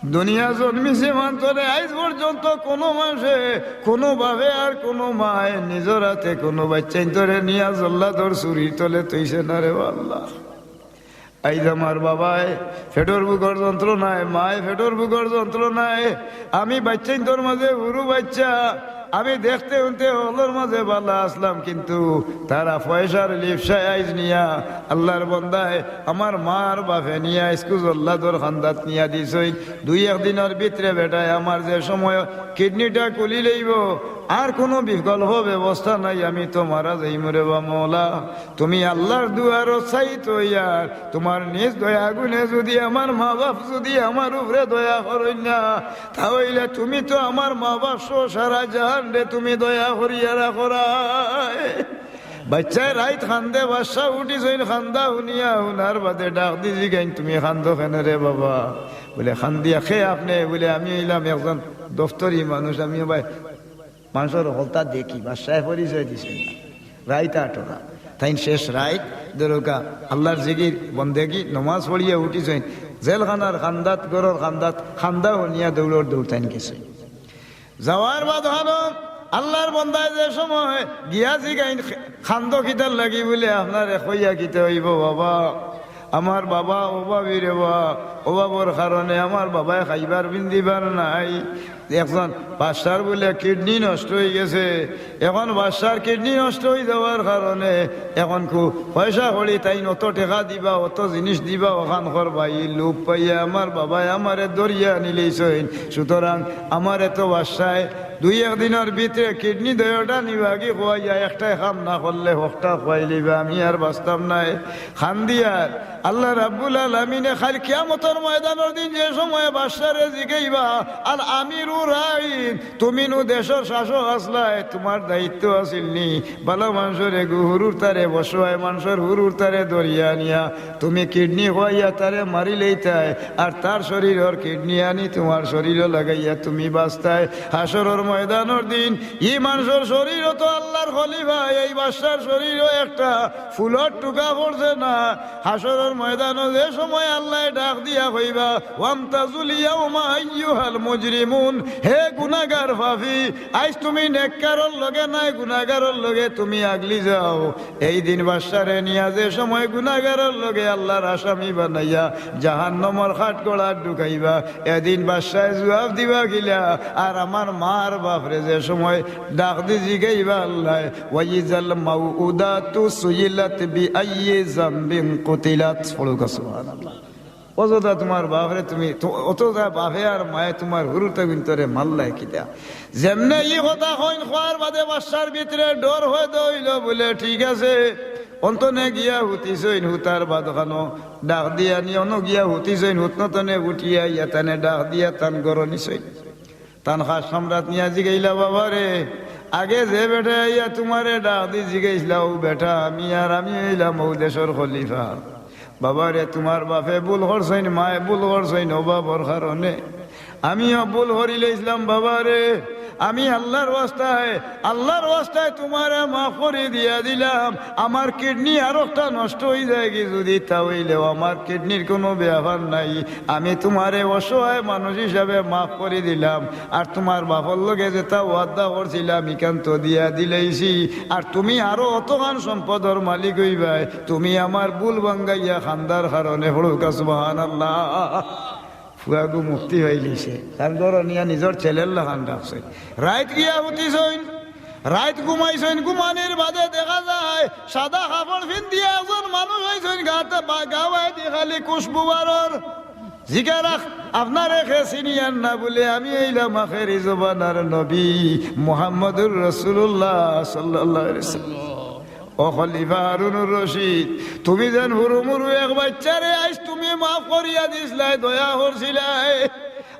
দুনিয়া জন্মিছি মাত্র আইজ পর্যন্ত কুনু মানষে, কুনু বাপে আর কুনু মায় নিজর আতে কুনু বাইচ্চাইন্তরে নিয়া জল্লাদর ছুরির তলে থইছে না রে ও আল্লাহ।" আইজ আমার বাবায় পেটর ভুকর যন্ত্রণায়, মায় পেটর ভুকর যন্ত্রণায়, আমি বাইচ্চাইন্তর মাঝে হুরু বাইচ্চা, আমি দেখতে হুনতে হকলর মাঝে ভালা আছলাম, কিন্তু তারা পয়সার লিপ্সায় আইজ নিয়া আল্লাহর বন্দায় আমার মার বাপে নিয়া ইস্কু জল্লাদর কান্দাত নিয়া দিছইন। দুই এক দিনর ভিতরে বেটায় আমার যে সময় কিডনিটা খুলি লইবো, আর কুনু বিকল্প ব্যবস্থা নাই, আমি তো মারা যাইমু রে বা মওলা। তুমি আল্লাহর দুয়ারো চাইতো ইয়ার, তুমার নিজ দয়া গুণে যুদি আমার মা বাপ যুদি আমার উপরে দয়া করইন না, তা অইলে তুমি তো আমার মা বাপ সহ সারা জাহানরে তুমি দয়া করিয়া রাখরায়। বাইচ্চায় রাইত কান্দে, বাদশা উঠিছইন কান্দা হুনিয়া, হুনার বাদে ডাক দি জিগাইন, "তুমি কান্দো কেনে রে বাবা?" বুলে, "কান্দিয়া কে আপনে?" বুলে, "আমি অইলাম একজন দফতরি মানুষ, আমি ভাই মানষর হকলতা দেখি।" বাদশায় পরিচয় দিছইন না। রাইত আটটা। তাইন শেষ রাইত, ধরউক্কা, আল্লাহর জিকির, বন্দেগি, নমাজ পড়িয়া উঠিছইন। জেলখানার কান্দাত, ঘরর কান্দাত, কান্দা হুনিয়া দৌড়র দৌড় তাইন গেছইন। যাওয়ার বাদ অনো আল্লাহর বন্দায় যে সময় গিয়া জিগাইন, "কান্দো কিতার লাগি?" বুলে, "আপনারে কইয়া কিতা অইবো বাবা, আমার বাবা অভাবী রে বা, অভাবর কারণে আমার বাবায় খাইবার পিন্দিবার নাই। একজন বাদশার বুলে কিডনি নষ্ট অইগেছে, এখন বাদশার কিডনি নষ্ট অই যাওয়ার কারণে এখন খুব পয়সা কড়ি তাইন অত টেকা দিবা, অত জিনিস দিবা, অখান করবা, ই লোভ পাইয়া আমার বাবায় আমারে ধরিয়া নিলাইছইন। সুতরাং আমারে তো বাদশায় দুই এক দিনর ভিতরে কিডনি দুইওটা নিবাগি কওয়াইয়া, একটায় কাম না করলে হকটা খুয়াইলিবা, আমি আর বাঁচতাম নায়।" কান্দিয়ার আল্লাহ রাব্বুল আলামিনে কাইল কিয়ামতর ময়দানর দিন যে সময় বাদশারে জিগাইবা, "আল আমিরু রাইন, তুমি নু দেশর শাসক আছলায়, তুমার দায়িত্ব আছিল নি? ভালা মানষর এগু হুরুর তারে, অসহায় মানষর হুরুর তারে ধরিয়া আনিয়া তুমি কিডনি খুয়াইয়া তারে মারিলাইতায়, আর তার শরীরর কিডনি আনি তুমার শরীরো লাগাইয়া তুমি বাঁচতায়।" হাশরর ময়দানর দিন ই মানষর শরীরো তো আল্লাহর খলিফা, এই বাদশার শরীরো একটা ফুলর টুকা পড়ছে না। হাশরর ময়দানো যে সময় আল্লায় ডাক দিয়া কইবা, "ওয়ামতাজুল ইয়াউমা আইয়ুহাল মুজরিমুন, হে গুনাগার পাপী, আইজ তুমি নেককারর লগে নায়, গুনাগারর লগে তুমি আগলি যাও। এই দিন বাদশারে নিয়া যে সময় গুনাগারর লগে আল্লার আসামি বানাইয়া জাহান্নামর কাঠগড়াত ঢুকাইবা, এদিন বাদশায় জুয়াব দিবা কিলা? আর আমার মার বাপরে যে সময় ডাক দি জিগাইবা আল্লায়, "ওয়াইজাল মাউউদাতু সুইলাত বিআইয়ি যামবিন কুতিলাত।" পড়ুক্কা সুবহানাল্লাহ। অযথা তুমার বাপরে তুমি, তো-, অযথা বাপে আর মায়ে তুমার হুরুতা গুইন্তরে মারলায় কিতা? যেমনে ই কথা কইন, কওয়ার বাদে বাদশার ভিতরে ডর পয়দা অইলো, বুলে, "ঠিক আছে।" অন তনে গিয়া হুতিছইন, হুতার বাদ খানো ডাক দিয়া নি, অনো গিয়া হুতিছইন, হুতন তনে উঠিয়া ইয়া তানে ডাক দিয়া তান ঘরো নিছইন। তান খাস কামরাত নিয়া জিগাইলা, "বাবারে, আগে যে বেটায় আইয়া তুমারে ডাক দি জিগাইছলা, অউ বেটা আমি, আর আমি অইলাম অউ দেশর খলিফা।" বাবারে, তুমার বাপে ভুল করছইন, মায়ে ভুল করছইন অভাবর কারণে। আমিও ভুল করিলাইছলাম বাবারে। আমি আল্লার ওয়াস্তায়, আল্লার ওয়াস্তায় তুমারে মাফ করি দিয়া দিলাম। আমার কিডনি আরোকটা নষ্ট অইযায়গি যুদি, তা অইলেও আমার কিডনির কুনু ব্যাপার নাই। আমি তুমারে অসহায় মানুষ হিসাবে মাফ করি দিলাম। আর তুমার বাপর লগে যেতা ওয়াদা করছিলাম, ইখান তো দিয়া দিলাইছি। আর তুমি আরো অতখান সম্পদর মালিক অইবায়। তুমি আমার ভুল ভাঙ্গাইয়া কান্দার কারণে। পড়ুক্কা সুবহানাল্লাহ। ফুয়াগু মুক্তি পাইলিছে, তান ঘরো নিয়া নিজর ছেলের লাখান রাখছইন। রাইত গিয়া হুতিছইন, রাইত ঘুমাইছইন, ঘুমানির বাদে দেখা যায় সাদা কাপড় পিন্দিয়া একজন মানুষ আইছইন, গাতে বা-, গাওয়ায় দি খালি খুশবু বারর। জিগাইরা, "আপনারে কে চিনিয়ার না?" বুলে, "আমি অইলাম আখেরি জমানার নবী মুহাম্মদুর রাসূলুল্লাহ সাল্লাল্লাহু আলাইহি ওয়াসাল্লাম।" ও খলিফা হারুনুর রশিদ, তুমি যেন হুরুমুরু এক বাইচ্চারে আইজ তুমি মাফ করিয়া দিছলায়, দয়া করছিলায়।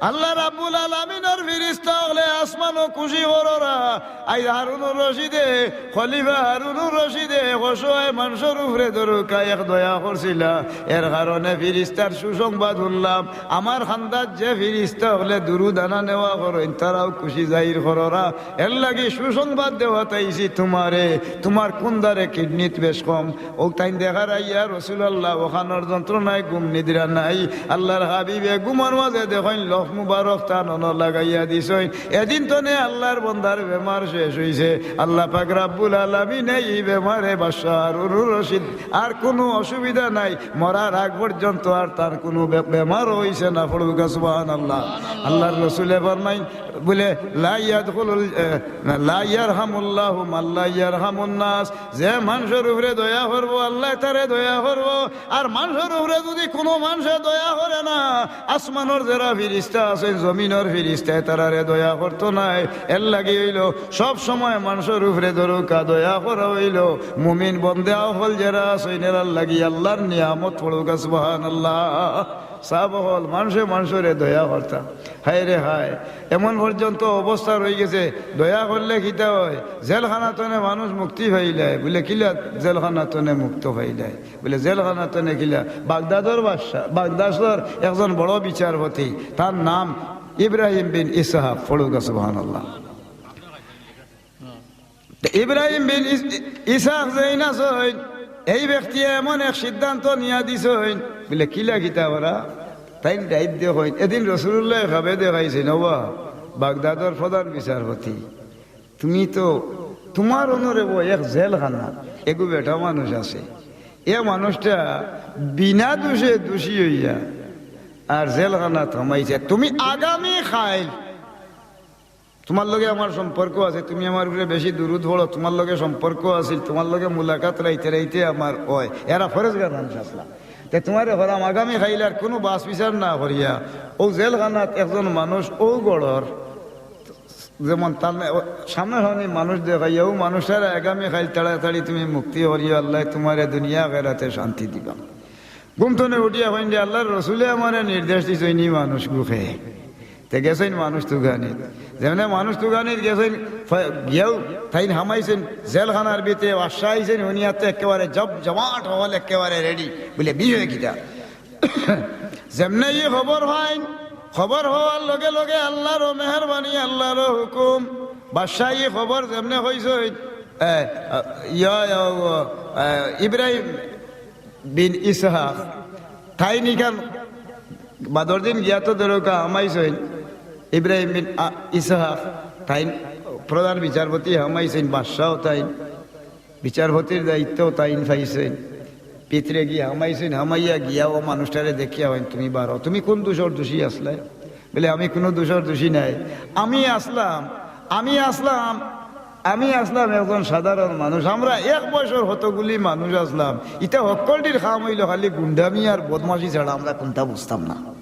আল্লাহ রাব্বুল আলামিনর ফিরিস্তা অকলে আসমানো খুশি কররা। আইজ হারুনুর রশিদে, খলিফা হারুনুর রশিদে এক অসহায় মানষর উপরে ধরুক্কা এক দয়া করছিলা, এর কারণে ফিরিস্তার সুসংবাদ হুনলাম। আমার কান্দাত যে ফিরিস্তা অকলে দুরুদ আনা নেওয়া করইন, তারাও খুশি জাহির কররা। এরলাগি সুসংবাদ দেওয়াত আইছি তুমারে, তুমার কুন্দারে কিডনিত বেশ কম। অউ তাইন দেখার আইয়া রসুলুল্লাহ অখানর যন্ত্রণায় ঘুম নিদ্রা নাই। আল্লার হাবিবে ঘুমর মাজে দেখইন লফ মুবারক তান অনো লাগাইয়া দিছইন। এদিন তনে আল্লার বন্দার বেমার শেষ অইছে। আল্লাহ পাক রাব্বুল আলামিনে ই বেমারে বাদশা হারুনুর রশিদ আর কুনু অসুবিধা নাই, মরার আগ পর্যন্ত আর তার কুনু বে-, বেমার অইছে না। পড়ুক্কা সুবহানাল্লাহ। আল্লার রসুলে ফরমাইন, বুলে, "লা ইয়াদখুলুল, এ, লা ইয়ারহামুল্লাহু মান লা ইয়ারহামুন নাস।" যে মানষর উপরে দয়া করবো, আল্লায় তারে দয়া করবো। আর মানষর উপরে যুদি কুনু মানষে দয়া করে না, আসমানর যেরা ফিরিস্তা আছইন, জমিনর ফিরিস্তায় তারারে দয়া করতো নায়। এরলাগি অইলো, সব সময় মানষর উপরে ধরুক্কা দয়া করা অইলো মুমিন বন্দা অকল যেরা আছইন, এরার লাগি আল্লার নিয়ামত। পড়ুক্কা সুবহানাল্লাহ। সাব অকল, মানষে মানষরে দয়া করতা। হায় রে হায়, এমন পর্যন্ত অবস্থা রইগেছে, দয়া করলে কিতা অয়? জেলখানা তনে মানুষ মুক্তি পাইলায়। বুলে, "কিলা জেলখানা তনে মুক্ত পাইলায়?" বুলে, "জেলখানা তনে কিলা?" বাগদাদর বাদশা, বাগদাদর একজন বড় বিচারপতি, তার নাম ইব্রাহিম বিন ইসহাক। পড়ুক্কা সুবহানাল্লাহ। তে ইব্রাহিম বিন ইস-, ইসহাক যেইন আছইন, এই ব্যক্তিয়ে এমন এক সিদ্ধান্ত নিয়া দিছইন, বুলে, "কিলা কিতা ওরা?" তাইন ডাইব দেখইন, এদিন রসুলুল্লায় খাবে দেখাইছইন, "ওবা, বাগদাদর প্রধান বিচারপতি, তুমি তো, তুমার অনরে বো এক জেলখানা, এগু বেটা মানুষ আছে, এ মানুষটা বিনা দোষে দোষী অইয়া আর জেলখানাত হামাইছে, তুমি আগামী কাইল তুমার লগে আমার সম্পর্ক আছে, তুমি আমার উপরে বেশি দুরুদ পড়ো, তুমার লগে সম্পর্ক আছিল, তুমার লগে মুলাকাত রাইতে রাইতে আমার অয়।" এরা ফরেজগার মানুষ আছলা। তে তুমারে কইরাম আগামী কাইল আর কুনু বাছ বিচার না করিয়া, অউ জেলখানাত একজন মানুষ অউ গড়র, যেমন তার না-, সামনাসামনি মানুষ দেখাইয়া, অউ মানুষটারে আগামী কাইল তাড়াতাড়ি তুমি মুক্তি করিও, আল্লায় তুমারে দুনিয়া আখেরাতে শান্তি দিবা। ঘুম তনে উঠিয়া কইন যে, "আল্লার রসুলে আমারে নির্দেশ দিছইন, ই মানুষগু কে।" তে গেছইন মানুষ তুকানিত। যেমনে মানুষ তুকানিত গেছইন, ফ-, গিয়াউ তাইন হামাইছইন জেলখানার ভিতরে, বাদশা আইছইন, হুনিয়াতে একেবারে জব-, জমাট অকল একেবারে ready। বুলে, "বিষয় কিতা?" যেমনে ই খবর পাইন, খবর পাওয়ার লগে লগে আল্লার মেহেরবানি, আল্লার হুকুম, বাদশা ই খবর যেমনে কইছইন, এ, ইয়া, ইয়া, ও, এ, ইব্রাহিম বিন ইসহাক, তাইন ইখান বাদর দিন গিয়া তো ধরুক্কা হামাইছইন। ইব্রাহিম বিন আ-, ইসহাক, তাইন প্রধান বিচারপতি হামাইছইন, বাদশাও তাইন, বিচারপতির দায়িত্বও তাইন পাইছইন। ভিতরে গিয়া হামাইছইন, হামাইয়া গিয়া অউ মানুষটারে দেখিয়া কইন, "তুমি বারো, তুমি কুন দুষর দুষী আছলায়?" বলে, "আমি কুনু দুষর দুষী নায়, আমি আছলাম, আমি আছলাম, আমি আছলাম একজন সাধারণ মানুষ। আমরা এক বয়সর কতগুলি মানুষ আছলাম, ইতা হক্কলটির কাম অইলো খালি গুন্ডামি আর বদমাশি ছাড়া আমরা কুনতা বুঝতাম না।"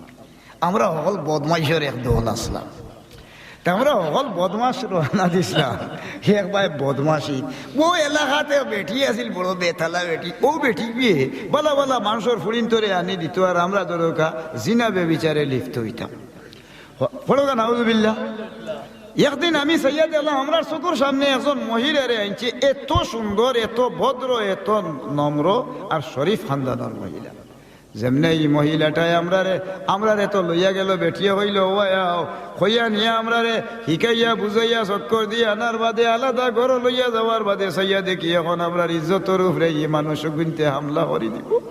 আমরা হকল বদমাইশর এক দল আছলাম। তে আমরা হকল বদমাশ রওয়ানা দিছলাম। এক ভাই বদমাশি, অউ এলাকাত বেটি আছিল, বড় বেতালা বেটি। অউ বেটি গিয়ে বালা বালা মানষর ফুড়িন্তরে আনি দিত, আর আমরা ধরউক্কা জিনা ব্যভিচারে লিপ্ত অইতাম। হ-, পড়উক্কা নাউজুবিল্লাহ। একদিন আমি চাইয়া দেখলাম, আমরার চকুর সামনে একজন মহিলারে আনছে, এত সুন্দর, এত ভদ্র, এত নম্র আর শরীফ খানদানর মহিলা। যেমনে ই মহিলাটায় আমরারে, আমরারে তো লইয়া গেল, বেটিয়ে কইলো, "ও আও।" কইয়া নিয়া আমরারে হিকাইয়া বুঝাইয়া চক্কর দিয়া আনার বাদে, আলাদা ঘরো লইয়া যাওয়ার বাদে চাইয়া দেখি অখন আমরার ইজ্জতর উপরে ই মানুষগুইন্তে হামলা করি দিবো।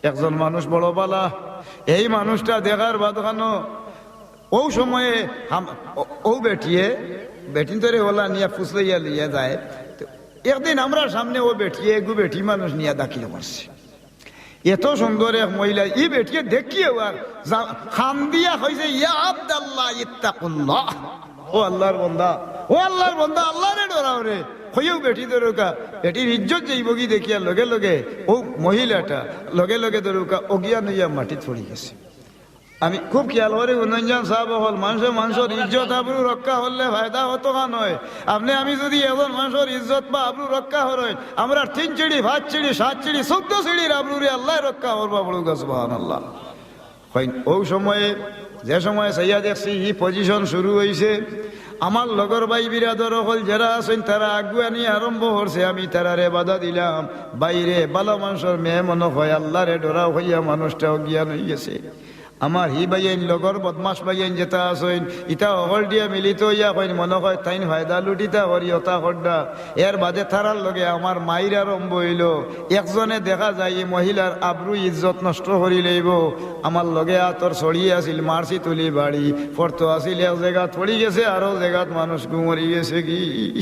একজন মানুষ বড় বালা, এই মানুষটা দেখার বাদ খানো অউ সময়ে হাম-, অ-, অউ বেটিয়ে, বেটিন্তরে অলা নিয়া ফুসলাইয়া লইয়া যায়। তো একদিন আমরার সামনে অউ বেটিয়ে এগু বেটি মানুষ নিয়া দাখিল করছে। এত সুন্দর এক মহিলা, ই বেটিয়ে দেখিয়া আর যা-, কান্দিয়া কইছে, "ইয়া আব্দাল্লাহ, ইত্তাকুল্লাহ।" ও আল্লাহর বন্দা, ও আল্লাহর বন্দা, আল্লাহরে ডরাও রে। কইয়াউ বেটি ধরউক্কা, বেটির ইজ্জত যাইবোগি দেখিয়া লগে লগে অউ মহিলাটা লগে লগে ধরউক্কা অজ্ঞান অইয়া মাটিত পড়ি গেছে। আমি খুব খিয়াল করি, হুনইন যান সাব অকল, মানষে মানষর ইজ্জত আবরু রক্ষা করলে ফায়দা কতখান অয়। আপনে আমি যুদি একজন মানষর ইজ্জত বা আবরু রক্ষা করইন, আমরার তিন সিঁড়ি, পাঁচ সিঁড়ি, সাত সিঁড়ি, চৌদ্দ সিঁড়ির আবরুরে আল্লায় রক্ষা করবা, পড়উক্কা সুবহানাল্লাহ। কইন, অউ সময়ে, যে সময়ে চাইয়া দেখছি ই position শুরু অইছে, আমার লগর ভাই বিরাদর অকল যেরা আছইন, তারা আগুয়ানি আরম্ভ করছে, আমি তারারে বাধা দিলাম। বাইরে বালা মানষর মেয়ে মনো কয়, "আল্লাহরে ডরাও" কইয়া মানুষটা অজ্ঞান অইগেছে। আমার হি ভাইয়াইন, লগর বদমাশ ভাইয়াইন যেতা আছইন, ইতা অকলটিয়ে মিলিত অইয়া কইন, মনো কয় তাইন ফায়দা লুটিতা করি অতা কররা। এর বাদে তারার লগে আমার মাইর আরম্ভ অইলো। একজনে দেখা যায় ই মহিলার আবরু ইজ্জত নষ্ট করি লইবো। আমার লগে আতর ছড়ি আছিল, মারছি তুলি বাড়ি, পড়তো আছিল এক জাগাত, পড়ি গেছে আরো জাগাত, মানুষগু মরি গেছেগি।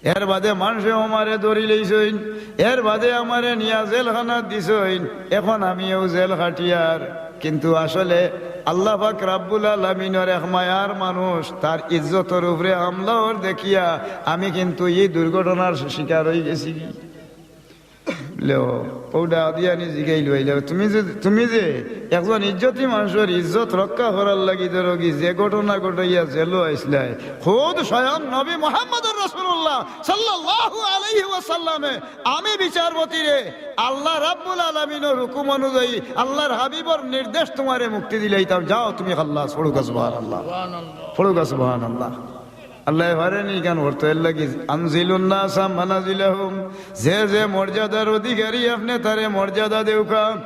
এর বাদে মানষে আমারে ধরি লইছইন, এর বাদে আমারে নিয়া জেলখানাত দিছইন। অখন আমি অউ জেল খাটিয়ার, কিন্তু আসলে আল্লাহ পাক রাব্বুল আলামিনর এক মায়ার মানুষ, তার ইজ্জতর উপরে হামলা অওয়ার দেখিয়া আমি কিন্তু ই দুর্ঘটনার শিকার অইগেছিগি। লেও, অউ ডাক দিয়া নি জিগাইল অইলে, "তুমি যে, তুমি যে একজন ইজ্জতি মানষর ইজ্জত রক্ষা করার লাগি ধরউক্কা যে ঘটনা ঘটাইয়া জেলো আইছলায়, খুদ স্বয়ং নবী মুহাম্মদুর রাসূলুল্লাহ সাল্লাল্লাহু আলাইহি ওয়াসাল্লামে আমি বিচারপতিরে আল্লাহ রাব্বুল আলামিনর হুকুম অনুযায়ী আল্লাহর হাবিবর নির্দেশ তুমারে মুক্তি দিলাইতাম, যাও তুমি খাল্লাস।" পড়উক্কা সুবহানাল্লাহ, পড়উক্কা সুবহানাল্লাহ। আল্লায় পারে নি ইখান করতো, এর লাগি, "আনজিলুন নাসা মানাজিলাহুম", যে যে মর্যাদার অধিকারী আপনে তারে মর্যাদা দেউক্কা।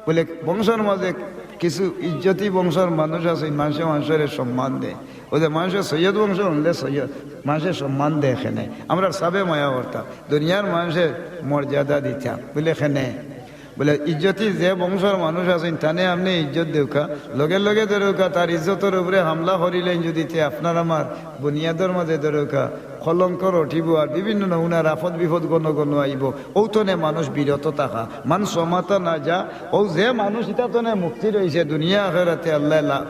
বলে, বংশর মাঝে কিছু ইজ্জতি বংশর মানুষ আছে, মানষে মানষরে সম্মান দেয়। অউ যে মানষর সৈয়দ বংশ হুনলে সৈয়দ, মানষে সম্মান দেয় কেনে। আমরার সাবে মায়া করতা, দুনিয়ার মানষে মর্যাদা দিতা, বলে কেনে। বলে, ইজ্জতি যে বংশর মানুষ আছইন, তানে আপনে ইজ্জত দেউক্কা, লগে লগে ধরউক্কা, তার ইজ্জতর উপরে হামলা করিলাইন যুদি, তে আপনার আমার বুনিয়াদর মাঝে ধরউক্কা কলঙ্ক রটিবো, আর বিভিন্ন নমুনার আফদ বিপদ ঘন ঘন আইবো। অউ তনে মানুষ বিরত থাকা, মান সামাতা নাজা, অউ যে মানুষ ইতা তনে মুক্তি রইছে দুনিয়া আখেরাতে, আল্লাহ লা-,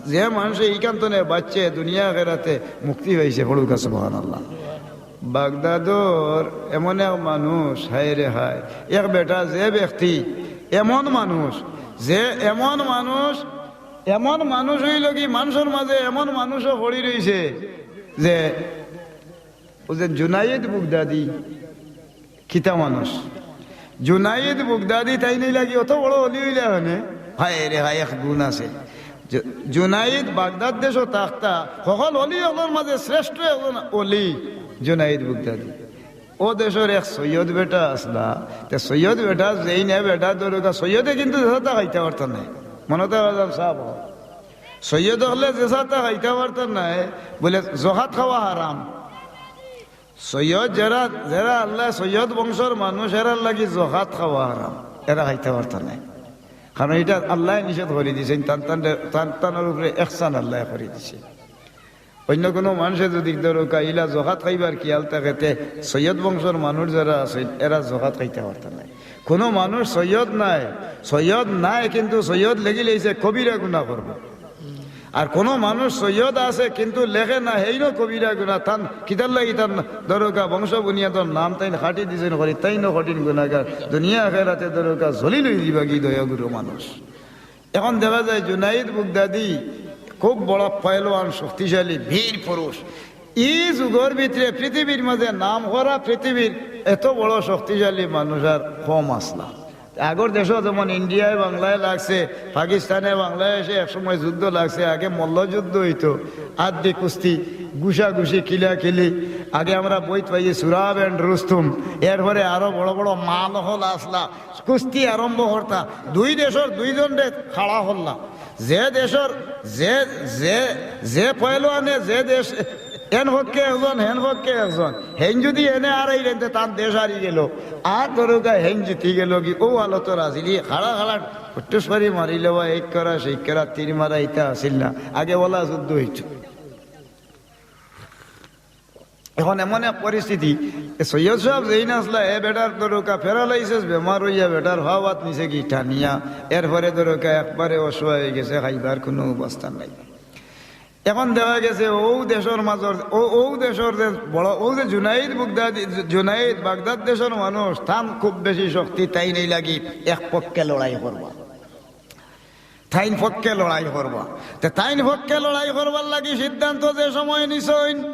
যে মানষে ইখান তনে বাচছে দুনিয়া আখেরাতে মুক্তি পাইছে, পড়উক্কা সুবহানাল্লাহ। বাগদাদর এমন এক মানুষ, হায় রে হায়, এক বেটা, যে ব্যক্তি, এমন মানুষ, যে এমন মানুষ, এমন মানুষ অইলোগি মানষর মাঝে এমন মানুষও পড়ি রইছে যে, অউ যে জুনাইদ বুগদাদি, কিতা মানুষ? জুনাইদ বুগদাদি তাইন অইলা গি অত বড় অলি অইলা কেনে? হায় রে হায়, এক গুণ আছে। জু-, জুনাইদ বাগদাদ দেশো থাকতা, হকল অলি অকলর মাঝে শ্রেষ্ঠ একজন অলি জুনাইদ বুগদাদি। অউ দেশর এক সৈয়দ বেটা আছলা, তে সৈয়দ বেটা যেইন বেটা ধরউক্কা, সৈয়দে কিন্তু যেছা তা খাইতা পারতা নায়। মনো থাকউক সাব, সৈয়দ অকলে যেছা তা খাইতা পারতা নায়, বলে জকাত খাওয়া হারাম। সৈয়দ যেরা, যেরা আল্লায় সৈয়দ বংশর মানুষ, এরার লাগি জকাত খাওয়া হারাম, এরা খাইতা পারতা নায়। কারণ ইটা আল্লায় নিষেধ করি দিছইন, তান তান, তান তানর উপরে এহসান আল্লায় করি দিছইন। অইন্য কুনু মানষে যুদি ধরউক্কা ইলা জকাত খাইবার খিয়াল থাকে, তে সৈয়দ বংশর মানুষ যেরা আছইন, এরা জকাত খাইতা পারতা নায়। কুনু মানুষ সৈয়দ নায়, সৈয়দ নায়, কিন্তু সৈয়দ লেখি লাইছে, কবিরা গুনা করবো। আর কুনু মানুষ সৈয়দ আছে, কিন্তু লেখে না, হেইনও কবিরা গুনা। তান কিতার লাগি? তান ধরউক্কা বংশ বুনিয়াদর নাম তাইন কাটি দিছইন করি, তাইনও কঠিন গুনাগার। দুনিয়া আখেরাতে ধরউক্কা জলিল অইযিবাগি দয়াগুরু মানুষ। এখন দেখা যায় জুনাইদ বুগদাদি খুব বড় পয়লওয়ান, শক্তিশালী বীর পুরুষ। ই যুগর ভিতরে পৃথিবীর মাঝে নাম করা পৃথিবীর এত বড় শক্তিশালী মানুষ আর কম আছলা। আগর দেশো যেমন ইন্ডিয়ায় বাংলায় লাগছে, পাকিস্তানে বাংলাদেশে একসময় যুদ্ধ লাগছে, আগে মল্লযুদ্ধ অইতো, আদ্দি কুস্তি, ঘুষাঘুষি, কিলাকিলি। আগে আমরা বইত পাইছি সুরাব and রুস্তুম, এরপরে আরো বড় বড় মাল অকল আছলা, কুস্তি আরম্ভ করতা। দুই দেশর দুইজনরে খাড়া করলা। যে দেশর যে, যে, যে পয়লওয়ানে যে দেশ, এন পক্ষে একজন, হেন পক্ষে একজন, হেইন যুদি এনে আরাইলেন, তে তান দেশ আরি গেলো। আর ধরউক্কা হেইন জিতি গেলোগি, অউ হালতর আছিল। ই খাড়া খাড়া ফুটুস করি মারিলে বা এক করা, সেই করা, তীর মারা, ইতা আছিল না। আগে অলা যুদ্ধ অইতো। এখন এমন এক পরিস্থিতি, এ সৈয়দ সাব যেইন আছলা, এ বেটার ধরউক্কা paralysis বেমার অইয়া বেটার পাও আত নিছেগি টানিয়া, এরপরে ধরউক্কা একবারে অসহায় অইগেছে, খাইবার কুনু অবস্থা নাই। এখন দেখা গেছে অউ দেশর মাজর, অউ, অউ দেশর যে বড়, অউ যে জুনাইদ বুগদাদি, জু-, জুনাইদ বাগদাদ দেশর মানুষ, তান খুব বেশি শক্তি, তাইন অউ লাগি এক পক্ষে লড়াই করবা। তাইন পক্ষে লড়াই করবা। তে তাইন পক্ষে লড়াই করবার লাগি সিদ্ধান্ত যে সময় নিছইন,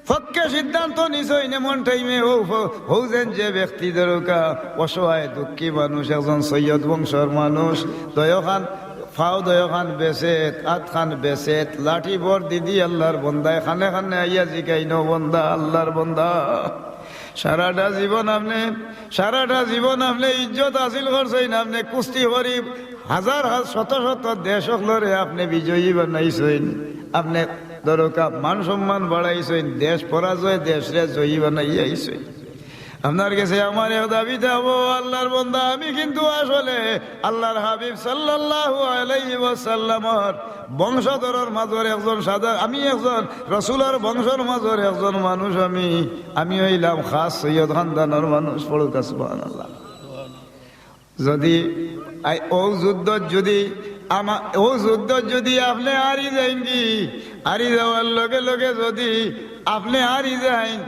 পক্ষে সিদ্ধান্ত নিছইন, এমন টাইমে অউ ফ-, অউ যেন যে ব্যক্তি ধরউক্কা অসহায় দুঃখী মানুষ, একজন সৈয়দ বংশর মানুষ, দুইওখান পাও দুইওখান বেছেত, আতখান বেছেত, লাঠি ভর দিদি আল্লার বন্দায় কানে কানে আইয়া জিকাইন, "ও বন্দা, আল্লার বন্দা, সারাটা জীবন আপনে, সারাটা জীবন আপনে ইজ্জত হাসিল করছইন, আপনে কুস্তি করি হাজার হাজার শত শত দেশ অকলরে আপনে বিজয়ী বানাইছইন, আপনে ধরউক্কা মান সম্মান বাড়াইছইন, দেশ পরাজয় দেশরে জয়ী বানাইয়া আইছইন। আপনার গেছে আমার এক দাবি থাকবো, আল্লার বন্দা, আমি কিন্তু আসলে আল্লার হাবিব সাল্লাল্লাহু আলাইহি ওয়াসাল্লামর বংশধরর মাজর একজন সাদা, আমি একজন রসুলর বংশর মাজর একজন মানুষ, আমি, আমি অইলাম খাস সৈয়দ খানদানর মানুষ।" পড়উক্কা সুবহানাল্লাহ। যুদি আই-, অউ যুদ্ধত যুদি আমা-, অউ যুদ্ধত যুদি আপনে হারি যাইনগি, হারি যাওয়ার লগে লগে যুদি আপনে হারি যাইন,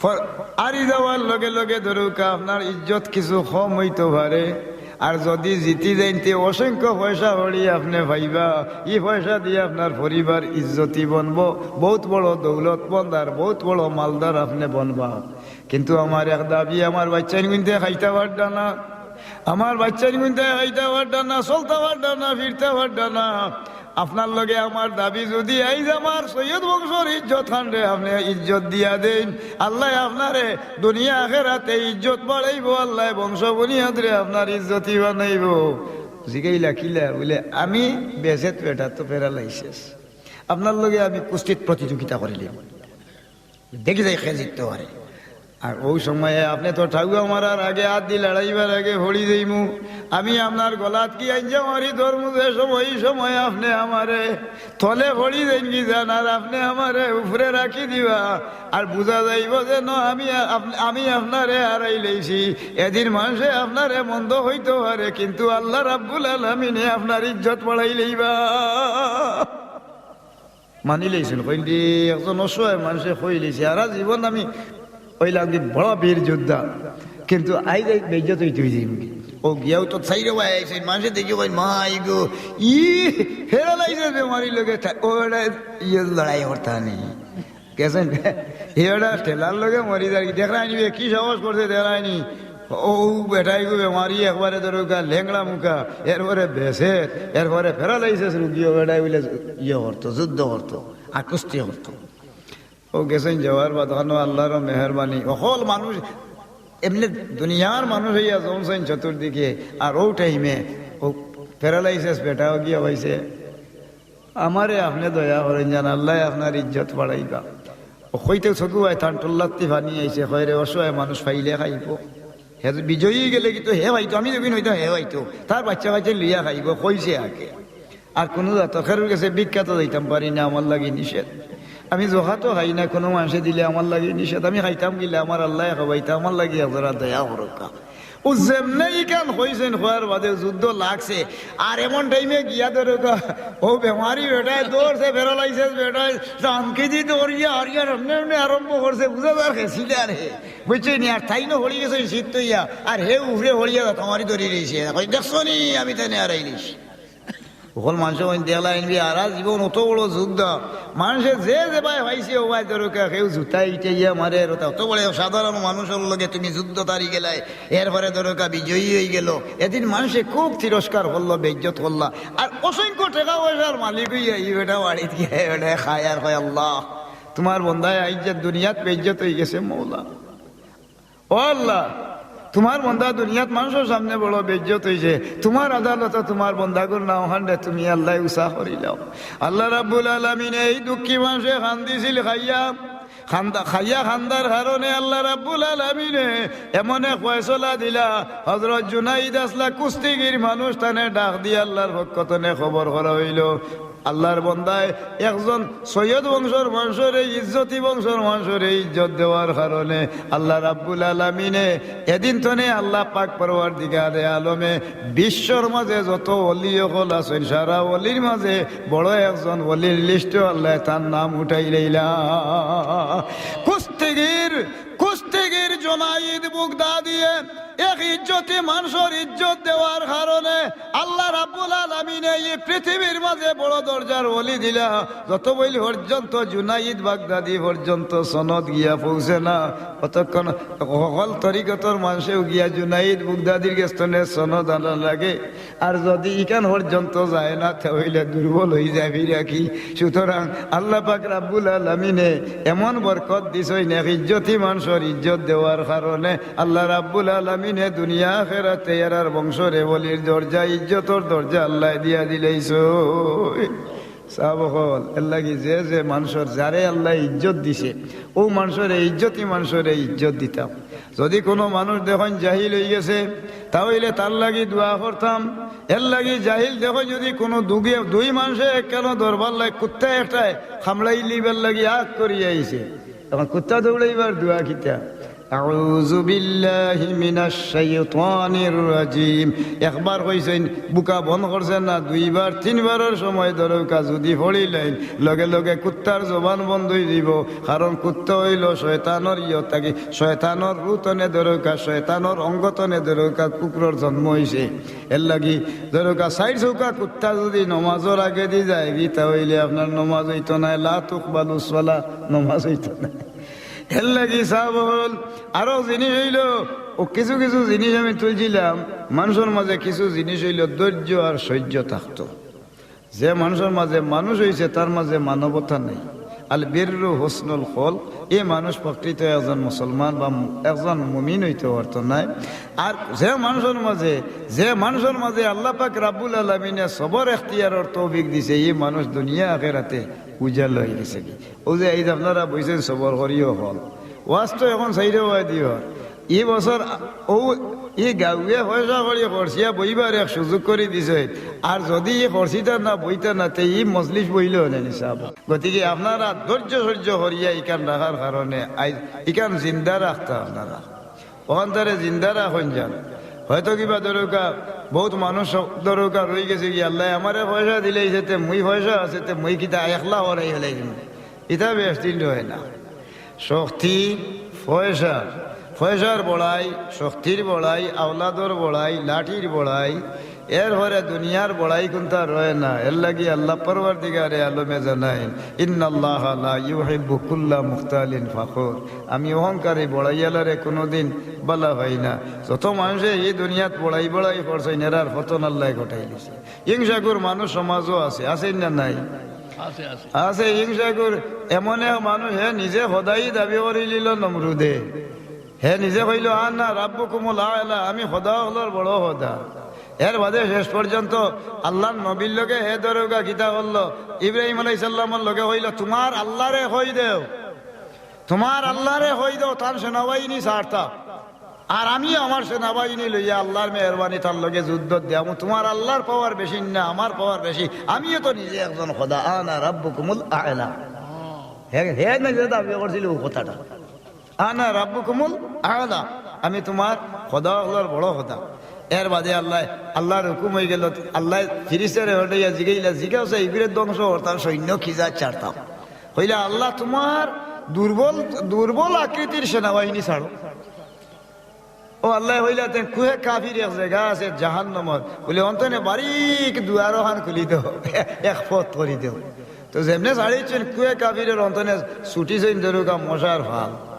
ফ-, হারি যাওয়ার লগে লগে ধরউক্কা আপনার ইজ্জত কিছু কম অইতো পারে, আর যুদি জিতি যাইন তে অসংখ্য পয়সা কড়ি আপনে পাইবা। ই পয়সা দিয়া আপনার পরিবার ইজ্জতি বনবো, বউত বড় দৌলতমন্দ আর বউত বড় মালদার আপনে বনবা। কিন্তু আমার এক দাবি, আমার বাইচ্চাইন গুনতে খাইতা পাররা না, আমার বাইচ্চাইন গুনতে খাইতা পাররা না, চলতা পাররা না, ফিরতা পাররা না। আপনার লগে আমার দাবি, যুদি আইজ আমার সৈয়দ বংশর ইজ্জত খানরে আপনে ইজ্জত দিয়া দেইন, আল্লায় আপনারে দুনিয়া আখেরাতে ইজ্জত বাড়াইবো, আল্লায় বংশ বুনিয়াদরে আপনার ইজ্জতি বানাইবো। জিগাইলা, "কিলা?" বুলে, "আমি বেছেত বেটা তো প্যারালাইসিস, আপনার লগে আমি কুস্তিত প্রতিযোগিতা করিলিমু।" দেখি যাই কে জিততো পারে। আর অউ সময়ে আপনে তো ঠাউয়া মারার আগে, আত দি লড়াইবার আগে পড়ি যাইমু। আমি আপনার গলাত কি আইঞ্জা মারি ধরমু, যে সময়, ই সময় আপনে আমারে তলে পড়ি যাইনগি যান, আর আপনে আমারে উপরে রাখি দিবা। আর বুঝা যাইবো যেন আমি আপ-, আমি আপনারে হারাইলাইছি। এদিন মানষে আপনারে মন্দ কইতো পারে, কিন্তু আল্লাহ রাব্বুল আলামিনে আপনার ইজ্জত বাড়াইলাইবা। মানিলাইছইন, কইন দি একজন অসহায় মানষে কইলাইছে, "হারা জীবন আমি অইলাম কি বড় বীর যোদ্ধা, কিন্তু আইজ এই বেইজ্জত অইতে অইযাইমু।" অউ গিয়াউ তো চাইরোবায় আইছইন, মানষে দেখি কইন, "মাই গো, ই প্যারালাইসিস বেমারির লগে থা-, অউ বেটা ইয়ে লড়াই করতা নি।" গেছইন, ই বেটা ঠেলার লগে মরি যার কি, দেখরায়নি বে, কি সাহস করছে দেখরায়নি। অউ বেটাইগু বেমারি একবারে ধরউক্কা লেংড়া মুখা, এরপরে বেছেত, এরপরে প্যারালাইসিস রুগী, অউ বেটায় বুলে ইয়ে করতো, যুদ্ধ করতো, আর কুস্তি করতো। অউ গেছইন যাওয়ার বাদ খানো আল্লার মেহেরবানি, হকল মানুষ এমনে দুনিয়ার মানুষ অইয়া জমছইন চতুর্দিকে, আর অউ টাইমে অউ প্যারালাইসিস বেটাও গিয়া পাইছে। আমারে আপনে দয়া করইন যান, আল্লায় আপনার ইজ্জত বাড়াইবা। অউ কইতে চকুবায় তান টুল্লাত্তি পানি আইছে, কয়, "রে, অসহায় মানুষ পাইলে খাইবো।" হে তো বিজয়ী অইগেলে কিন্তু হে পাইতো, আমি যখন অইতাম হে পাইতো, তার বাইচ্চা-কাইচ্চা লইয়া খাইবো, কইছে আগে। আর কুনু জাতর খেউর গেছে ভিক্ষাত যাইতাম পারি না, আমার লাগি নিষেধ। আমি জকাতও খাই না, কুনু মানষে দিলে আমার লাগি নিষেধ। আমি খাইতাম কিলা, আমার আল্লায় খাবাইতা, আমার লাগি আপনারা দয়া করউক্কা। অউ যেমনে ইখান কইছইন, কওয়ার বাদে যুদ্ধ লাগছে। আর এমন টাইমে গিয়া ধরউক্কা, অউ বেমারি বেটায় ধরছে, paralysis বেটায়, জানকি দি ধরিয়া হারিয়া এমনে এমনে আরম্ভ করছে, বুঝা যার গেছিলা রে। বুঝছইন নি? আর তাইনও পড়ি গেছইন শীত অইয়া, আর হে উপরে পড়িয়া কামারি ধরি রইছে। কয়, "দেখছো নি, আমি তানে হারাইলিছি।" অকল মানষে কইন, "দেখলায়নি, হারা জীবন অত বড় যোদ্ধা।" মানষে যে যেবায় পাইছে, অউবায় ধরউক্কা, কেউ জুতা ইটাইয়া মারে, আর অত বড় সাধারণ মানুষর লগে তুমি যুদ্ধত হারি গেলায়, এরপরে ধরউক্কা বিজয়ী অইগেলো। এদিন মানষে খুব তিরস্কার করলো, বেইজ্জত করলা। আর অসংখ্য টেকা-পয়সার মালিক অইয়া ই বেটা বাড়িত গিয়া ই বেটায় খায় আর কয়, "আল্লাহ, তুমার বন্দায় আইজ যে দুনিয়াত বেইজ্জত অইগেছে মৌলা।" ও আল্লাহ, তুমার বন্দা দুনিয়াত মানষর সামনে বড় বেইজ্জত অইছে, তুমার আদালতো তুমার বন্দাগুর নাম খানরে তুমি আল্লায় উচা করিলাও। আল্লাহ রাব্বুল আলামিনে ই দুঃখী মানষে কান্দিছিল খাইয়া, কান্দা, খাইয়া কান্দার কারণে আল্লাহ রাব্বুল আলামিনে এমন এক ফয়সলা দিলা, হযরত জুনাইদ আছলা কুস্তিগির মানুষ, তানে ডাক দিয়া আল্লাহর পক্ষ তনে খবর করা অইলো। আল্লাহর বন্দায় একজন সৈয়দ বংশর মানষরে, ইজ্জতি বংশর মানষরে ইজ্জত দেওয়ার কারণে আল্লাহ রাব্বুল আলামিনে এদিন তনে আল্লাহ পাক পরওয়ারদিগারে আলমে বিশ্বর মাঝে যত ওলি অকল আছইন, সারা ওলির মাঝে বড় একজন ওলির লিস্টো আল্লায় তার নাম উঠাইলাইলা। কুস্তিগির, কুস্তিগির জুনাইদ বুগদাদিয়ে এক ইজ্জতি মানষর ইজ্জত দেওয়ার কারণে আল্লাহ রাব্বুল আলামিনে ই পৃথিবীর মাঝে বড় দরজার ওলি দিলা। যত বইল পর্যন্ত জুনাইদ বাগদাদি পর্যন্ত সনদ গিয়া পৌঁছে না, অতক্ষণ হকল তরিকতর মানষেও গিয়া জুনাইদ বুগদাদির গেছ তনে সনদ আনা লাগে। আর যুদি ইখান পর্যন্ত যায় না, তে অইলে দুর্বল অইযায় ফিরা কি। সুতরাং আল্লাহ পাক রাব্বুল আলামিনে এমন বরকত দিছইন, এক ইজ্জতি মানষর ইজ্জত দেওয়ার কারণে আল্লাহ রাব্বুল আলামিনে দুনিয়া আখেরাতে এরার বংশরে ওলির দরজা, ইজ্জতর দরজা আল্লায় দিয়া দিলাইছইন। সাব অকল, এরলাগি যে যে মানষর, যারে আল্লায় ইজ্জত দিছে, অউ মানষরে, ইজ্জতি মানষরে ইজ্জত দিতাম। যুদি কুনু মানুষ দেখইন জাহিল অইগেছে, তা অইলে তার লাগি দোয়া করতাম। এরলাগি জাহিল দেখইন যুদি কুনু দুগে-, দুই মানষে একখানো ধরবার লাগি কুত্তা একটায় কামড়াইলিবার লাগি আগ করিয়া আইছে, অখন কুত্তা দৌড়াইবার দোয়া কিতা? আউযু বিল্লাহি মিনাশ শাইতানির রাজিম। একবার কইছইন, বুকা বন্ধ করছে না, দুইবার, তিনবারর সময় ধরউক্কা যুদি পড়িলাইন, লগে লগে কুত্তার জবান বন্ধ অইযিবো। কারণ কুত্তা অইলো শয়তানর ইয়ত থাকি, শয়তানর রু তনে ধরউক্কা, শয়তানর অঙ্গ তনে ধরউক্কা কুকুরর জন্ম অইছে। এরলাগি ধরউক্কা চাইর চউক্কা কুত্তা যুদি নমাজর আগেদি যায়গি, তা অইলে আপনার নমাজ অইতো নায়, লা তুকবালু সলা, নমাজ অইতো নায়। এরলাগি সাব অকল, আরো জিনিস অইলো, অউ কিছু কিছু জিনিস আমি তুলছিলাম, মানষর মাঝে কিছু জিনিস অইলো ধৈর্য আর সহ্য থাকতো। যে মানষর মাঝে মানুষ অইছে, তার মাঝে মানবতা নাই। আল বিররু হুসনুল খুলক, ই মানুষ প্রকৃত একজন মুসলমান বা মু-, একজন মুমিন অইতো পারতো নায়। আর যে মানষর মাঝে, যে মানষর মাঝে আল্লাহ পাক রাব্বুল আলামিনে সবর এখতিয়ারর তৌফিক দিছে, ই মানুষ দুনিয়া আখেরাতে উজালা অইগেছে গি। অউ যে আইজ আপনারা বইছইন সবর করিও অকল। ওয়াজ তো অখন চাইরোবায়দি অর। ই বছর অউ ই গাউয়ে পয়সা করি খরচিয়া বইবার এক সুযোগ করি দিছে। আর যুদি ই খরচিতা না বইতা না, তে ই মজলিস বইলো অনে নি সাব। গতিকে আপনারা ধৈর্য সহ্য করিয়া ইখান রাখার কারণে আইজ ইখান জিন্দা রাখতা আপনারা। অখানতারে জিন্দা রাখইন যান। হয়তো কিবা ধরউক্কা, বউত মানুষ ধরউক্কা রইগেছে গি, আল্লায় আমারে পয়সা দিলাইছে, তে মুই পয়সা আছে, তে মুই কিতা একলা হরাই ফেলাই দিমু। ইতা বেশ দিন রয় না। শক্তি, পয়সা, পয়সার বড়াই, শক্তির বড়াই, আওলাদর বড়াই, লাঠির বড়াই, এরপরে দুনিয়ার বড়াই কুনতা রয় না। এরলাগি আল্লাহ পরওয়ারদিগারে আলমে জানাইন, "ইন্নাল্লাহা লা ইউহিব্বু কুল্লা মুখতালিন ফাখুর।" আমি অহংকারী বড়াইয়ালারে কুনুদিন বালা পাই না। যত মানষে ই দুনিয়াত বড়াই বড়াই করছইন, এরার পতন আল্লায় ঘটাইলিছে। হিংসাকুর মানুষ সমাজো আছে, আছে না নাই? আছে, আছে। আছে হিংসাকুর, এমন এক মানুষ, হে নিজে খোদাই দাবি করিলিলো নমরুদে। হে নিজে কইলো, "আনা রাব্বুকুমুল আ'লা, আমি খোদা অকলর বড় খোদা।" এরবাদে শেষ পর্যন্ত আল্লার নবীর লগে হে ধরউক্কা কিতা করলো, ইব্রাহিম আলাইহিস সালামর লগে কইলো, "তুমার আল্লারে কই দেও, তুমার আল্লারে কই দেও, তান সেনাবাহিনী ছাড়তা।" আর আমিও আমার সেনাবাহিনী লইয়া আল্লাহর মেহেরবানি তার লগে যুদ্ধ দিয়ামু। তুমার আল্লাহর পাওয়ার বেশি না, আমার পাওয়ার বেশি। আমিও তো নিজে একজন খোদা। আনা রাব্বুকুমুল আ'লা। হে, হে নিজে দাবি করছিল অউ কথাটা, আনা রাব্বুকুমুল আ'লা, আমি তুমার খোদা অকলর বড় খোদা। এর বাদে আল্লাহ, আল্লাহর হুকুম অইগেলো, আল্লাহ ফিরিস্তারে হটাইয়া জিগাইলা, "জিগাও চাই, ইগুরে ধ্বংস করতাম, সৈন্য খিজা ছাড়তাম।" কইলা, "আল্লাহ, তুমার দুর্বল, দুর্বল আকৃতির সেনাবাহিনী ছাড়ো।" ও আল্লায় কইলা, "তে কুহে কাফির এক জাগা আছে জাহান্নামর, বুলে অন্তনে বারিক দুয়ার অখান খুলি দেও, এক পথ করি দেও।" তো যেমনে ছাড়িছইন, কুহে কাফিরর অন্তনে ছুটিছইন দরুকা মশার ফাল।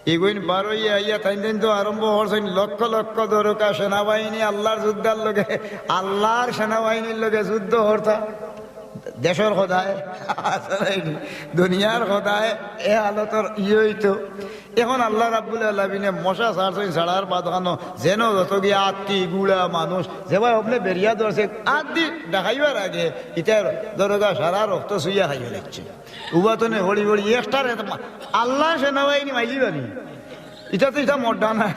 ইগুইন বারইয়া আইয়া তাইন তাইন তো আরম্ভ করছইন, লক্ষ লক্ষ দরুকা সেনাবাহিনী আল্লাহর যোদ্ধার লগে, আল্লাহর সেনাবাহিনীর লগে যুদ্ধ করতা। দেশর খোদায়, আসলে দুনিয়ার খোদায় এ হালতর ইয়ে অইতো। এখন আল্লাহ রাব্বুল আলামিনে মশা ছাড়ছইন, ছাড়ার বাদ খানো যেন যত গিয়া আত্তি, গুড়া, মানুষ, যেবায় আপনে বেরিয়া ধরছে, আত্তি দেখাইবার আগে ইতার দরগা সারা রক্ত চুইয়া খাইয়া লাগছে। উবাতনে হড়ি হড়ি একটার একটা মা-, আল্লাহ সেনাবাহিনী মাইলি বানি। ইটা তো ইটা মড্ডা না,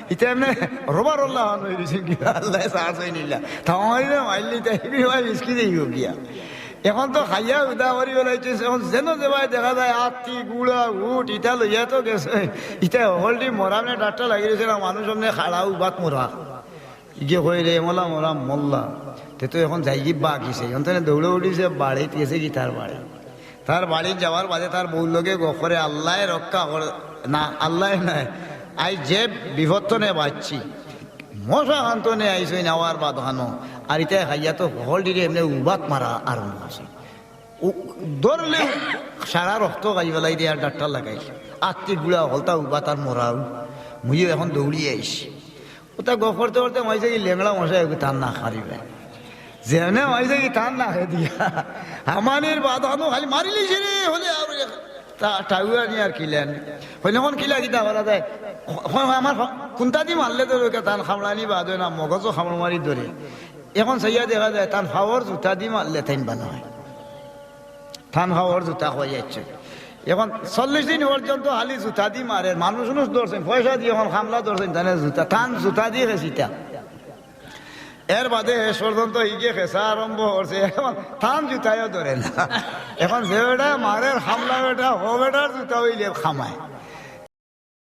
ইটা এমনে রবার আল্লাহ হন হয়ে গেছে কি, আল্লাহ ছাড়ছইন ইলা। থামাই না মাইলি তাই কি ভাই মিসকি দেই গিয়া। এখন তো খাইয়া উদা করি বেলাইছে, এখন যেন যেবায় দেখা যায় আত্তি, গুড়া, উট, ইটা লইয়া তো গেছে। ইটা হলডি মরামে ডাক্তার লাগি রয়েছে না, মানুষ এমনি খাড়া উবাত মরা। ইগে কই রে, "মোলা মরা মোল্লা।" তে তো এখন যাইগি বাকি সেই। অন্তনে দৌড়ে উঠিছে, বাড়িত গেছে কি তার বাড়ি। তার বাড়িত যাওয়ার বাদে তার বউর লগে গফ করে, "আল্লায় রক্ষা করে না, আল্লায় নাই। আই যে বিপদ তনে বাঁচছি, মশা খান তনে আইছইন আওয়ার বাদ খানো, আর ইতায় খাইয়া তো হকলটিরে এমনে উবাত মারা আরম্ভ করছে।" ও ধরলে সারা রক্ত খাই ফেলাই দে, আর ডাক্তার লাগাই। আত্তি গুড়া হকলতা উবাত আর মরাও, মুইও এখন দৌড়িয়া আইছি। ওটা গফ করতে করতে মাইছে কি লেংড়া মশা একটু তার না খারিবে। যেমনে মাইছে কি তার না খাই দিয়া, হামানির বাদ হানো খালি মারিলিছে রে, হলে আর তা টাউয়া নি আর কিলা নি। হইলে এখন কিলা কিতা করা যায়? হ-, হ-, আমার হ-, কোনটা দি মারলে তো ওকে তান খামড়ানি বাদ হয় না, মগজও খামড় মারি ধরে। এখন চাইয়া দেখা যায়, তান ফাওর জুতা দি মারলে তাইন বালা হয়। তান ফাওর জুতা হয়ে যাচ্ছে। এখন চল্লিশ দিন পর্যন্ত খালি জুতা দি মারে, মানুষ উনুষ ধরছেন, পয়সা দিয়ে এখন খামলা ধরছেন, তানে জুতা, তান জুতা দিয়ে গেছিতা। এর বাদে শেষ পর্যন্ত ইগে খেসা আরম্ভ করছে, এখন তান জুতায়ও ধরে না। এখন যে বেটা মারের খামলা বেটা, ও বেটার জুতা হইলে খামায়।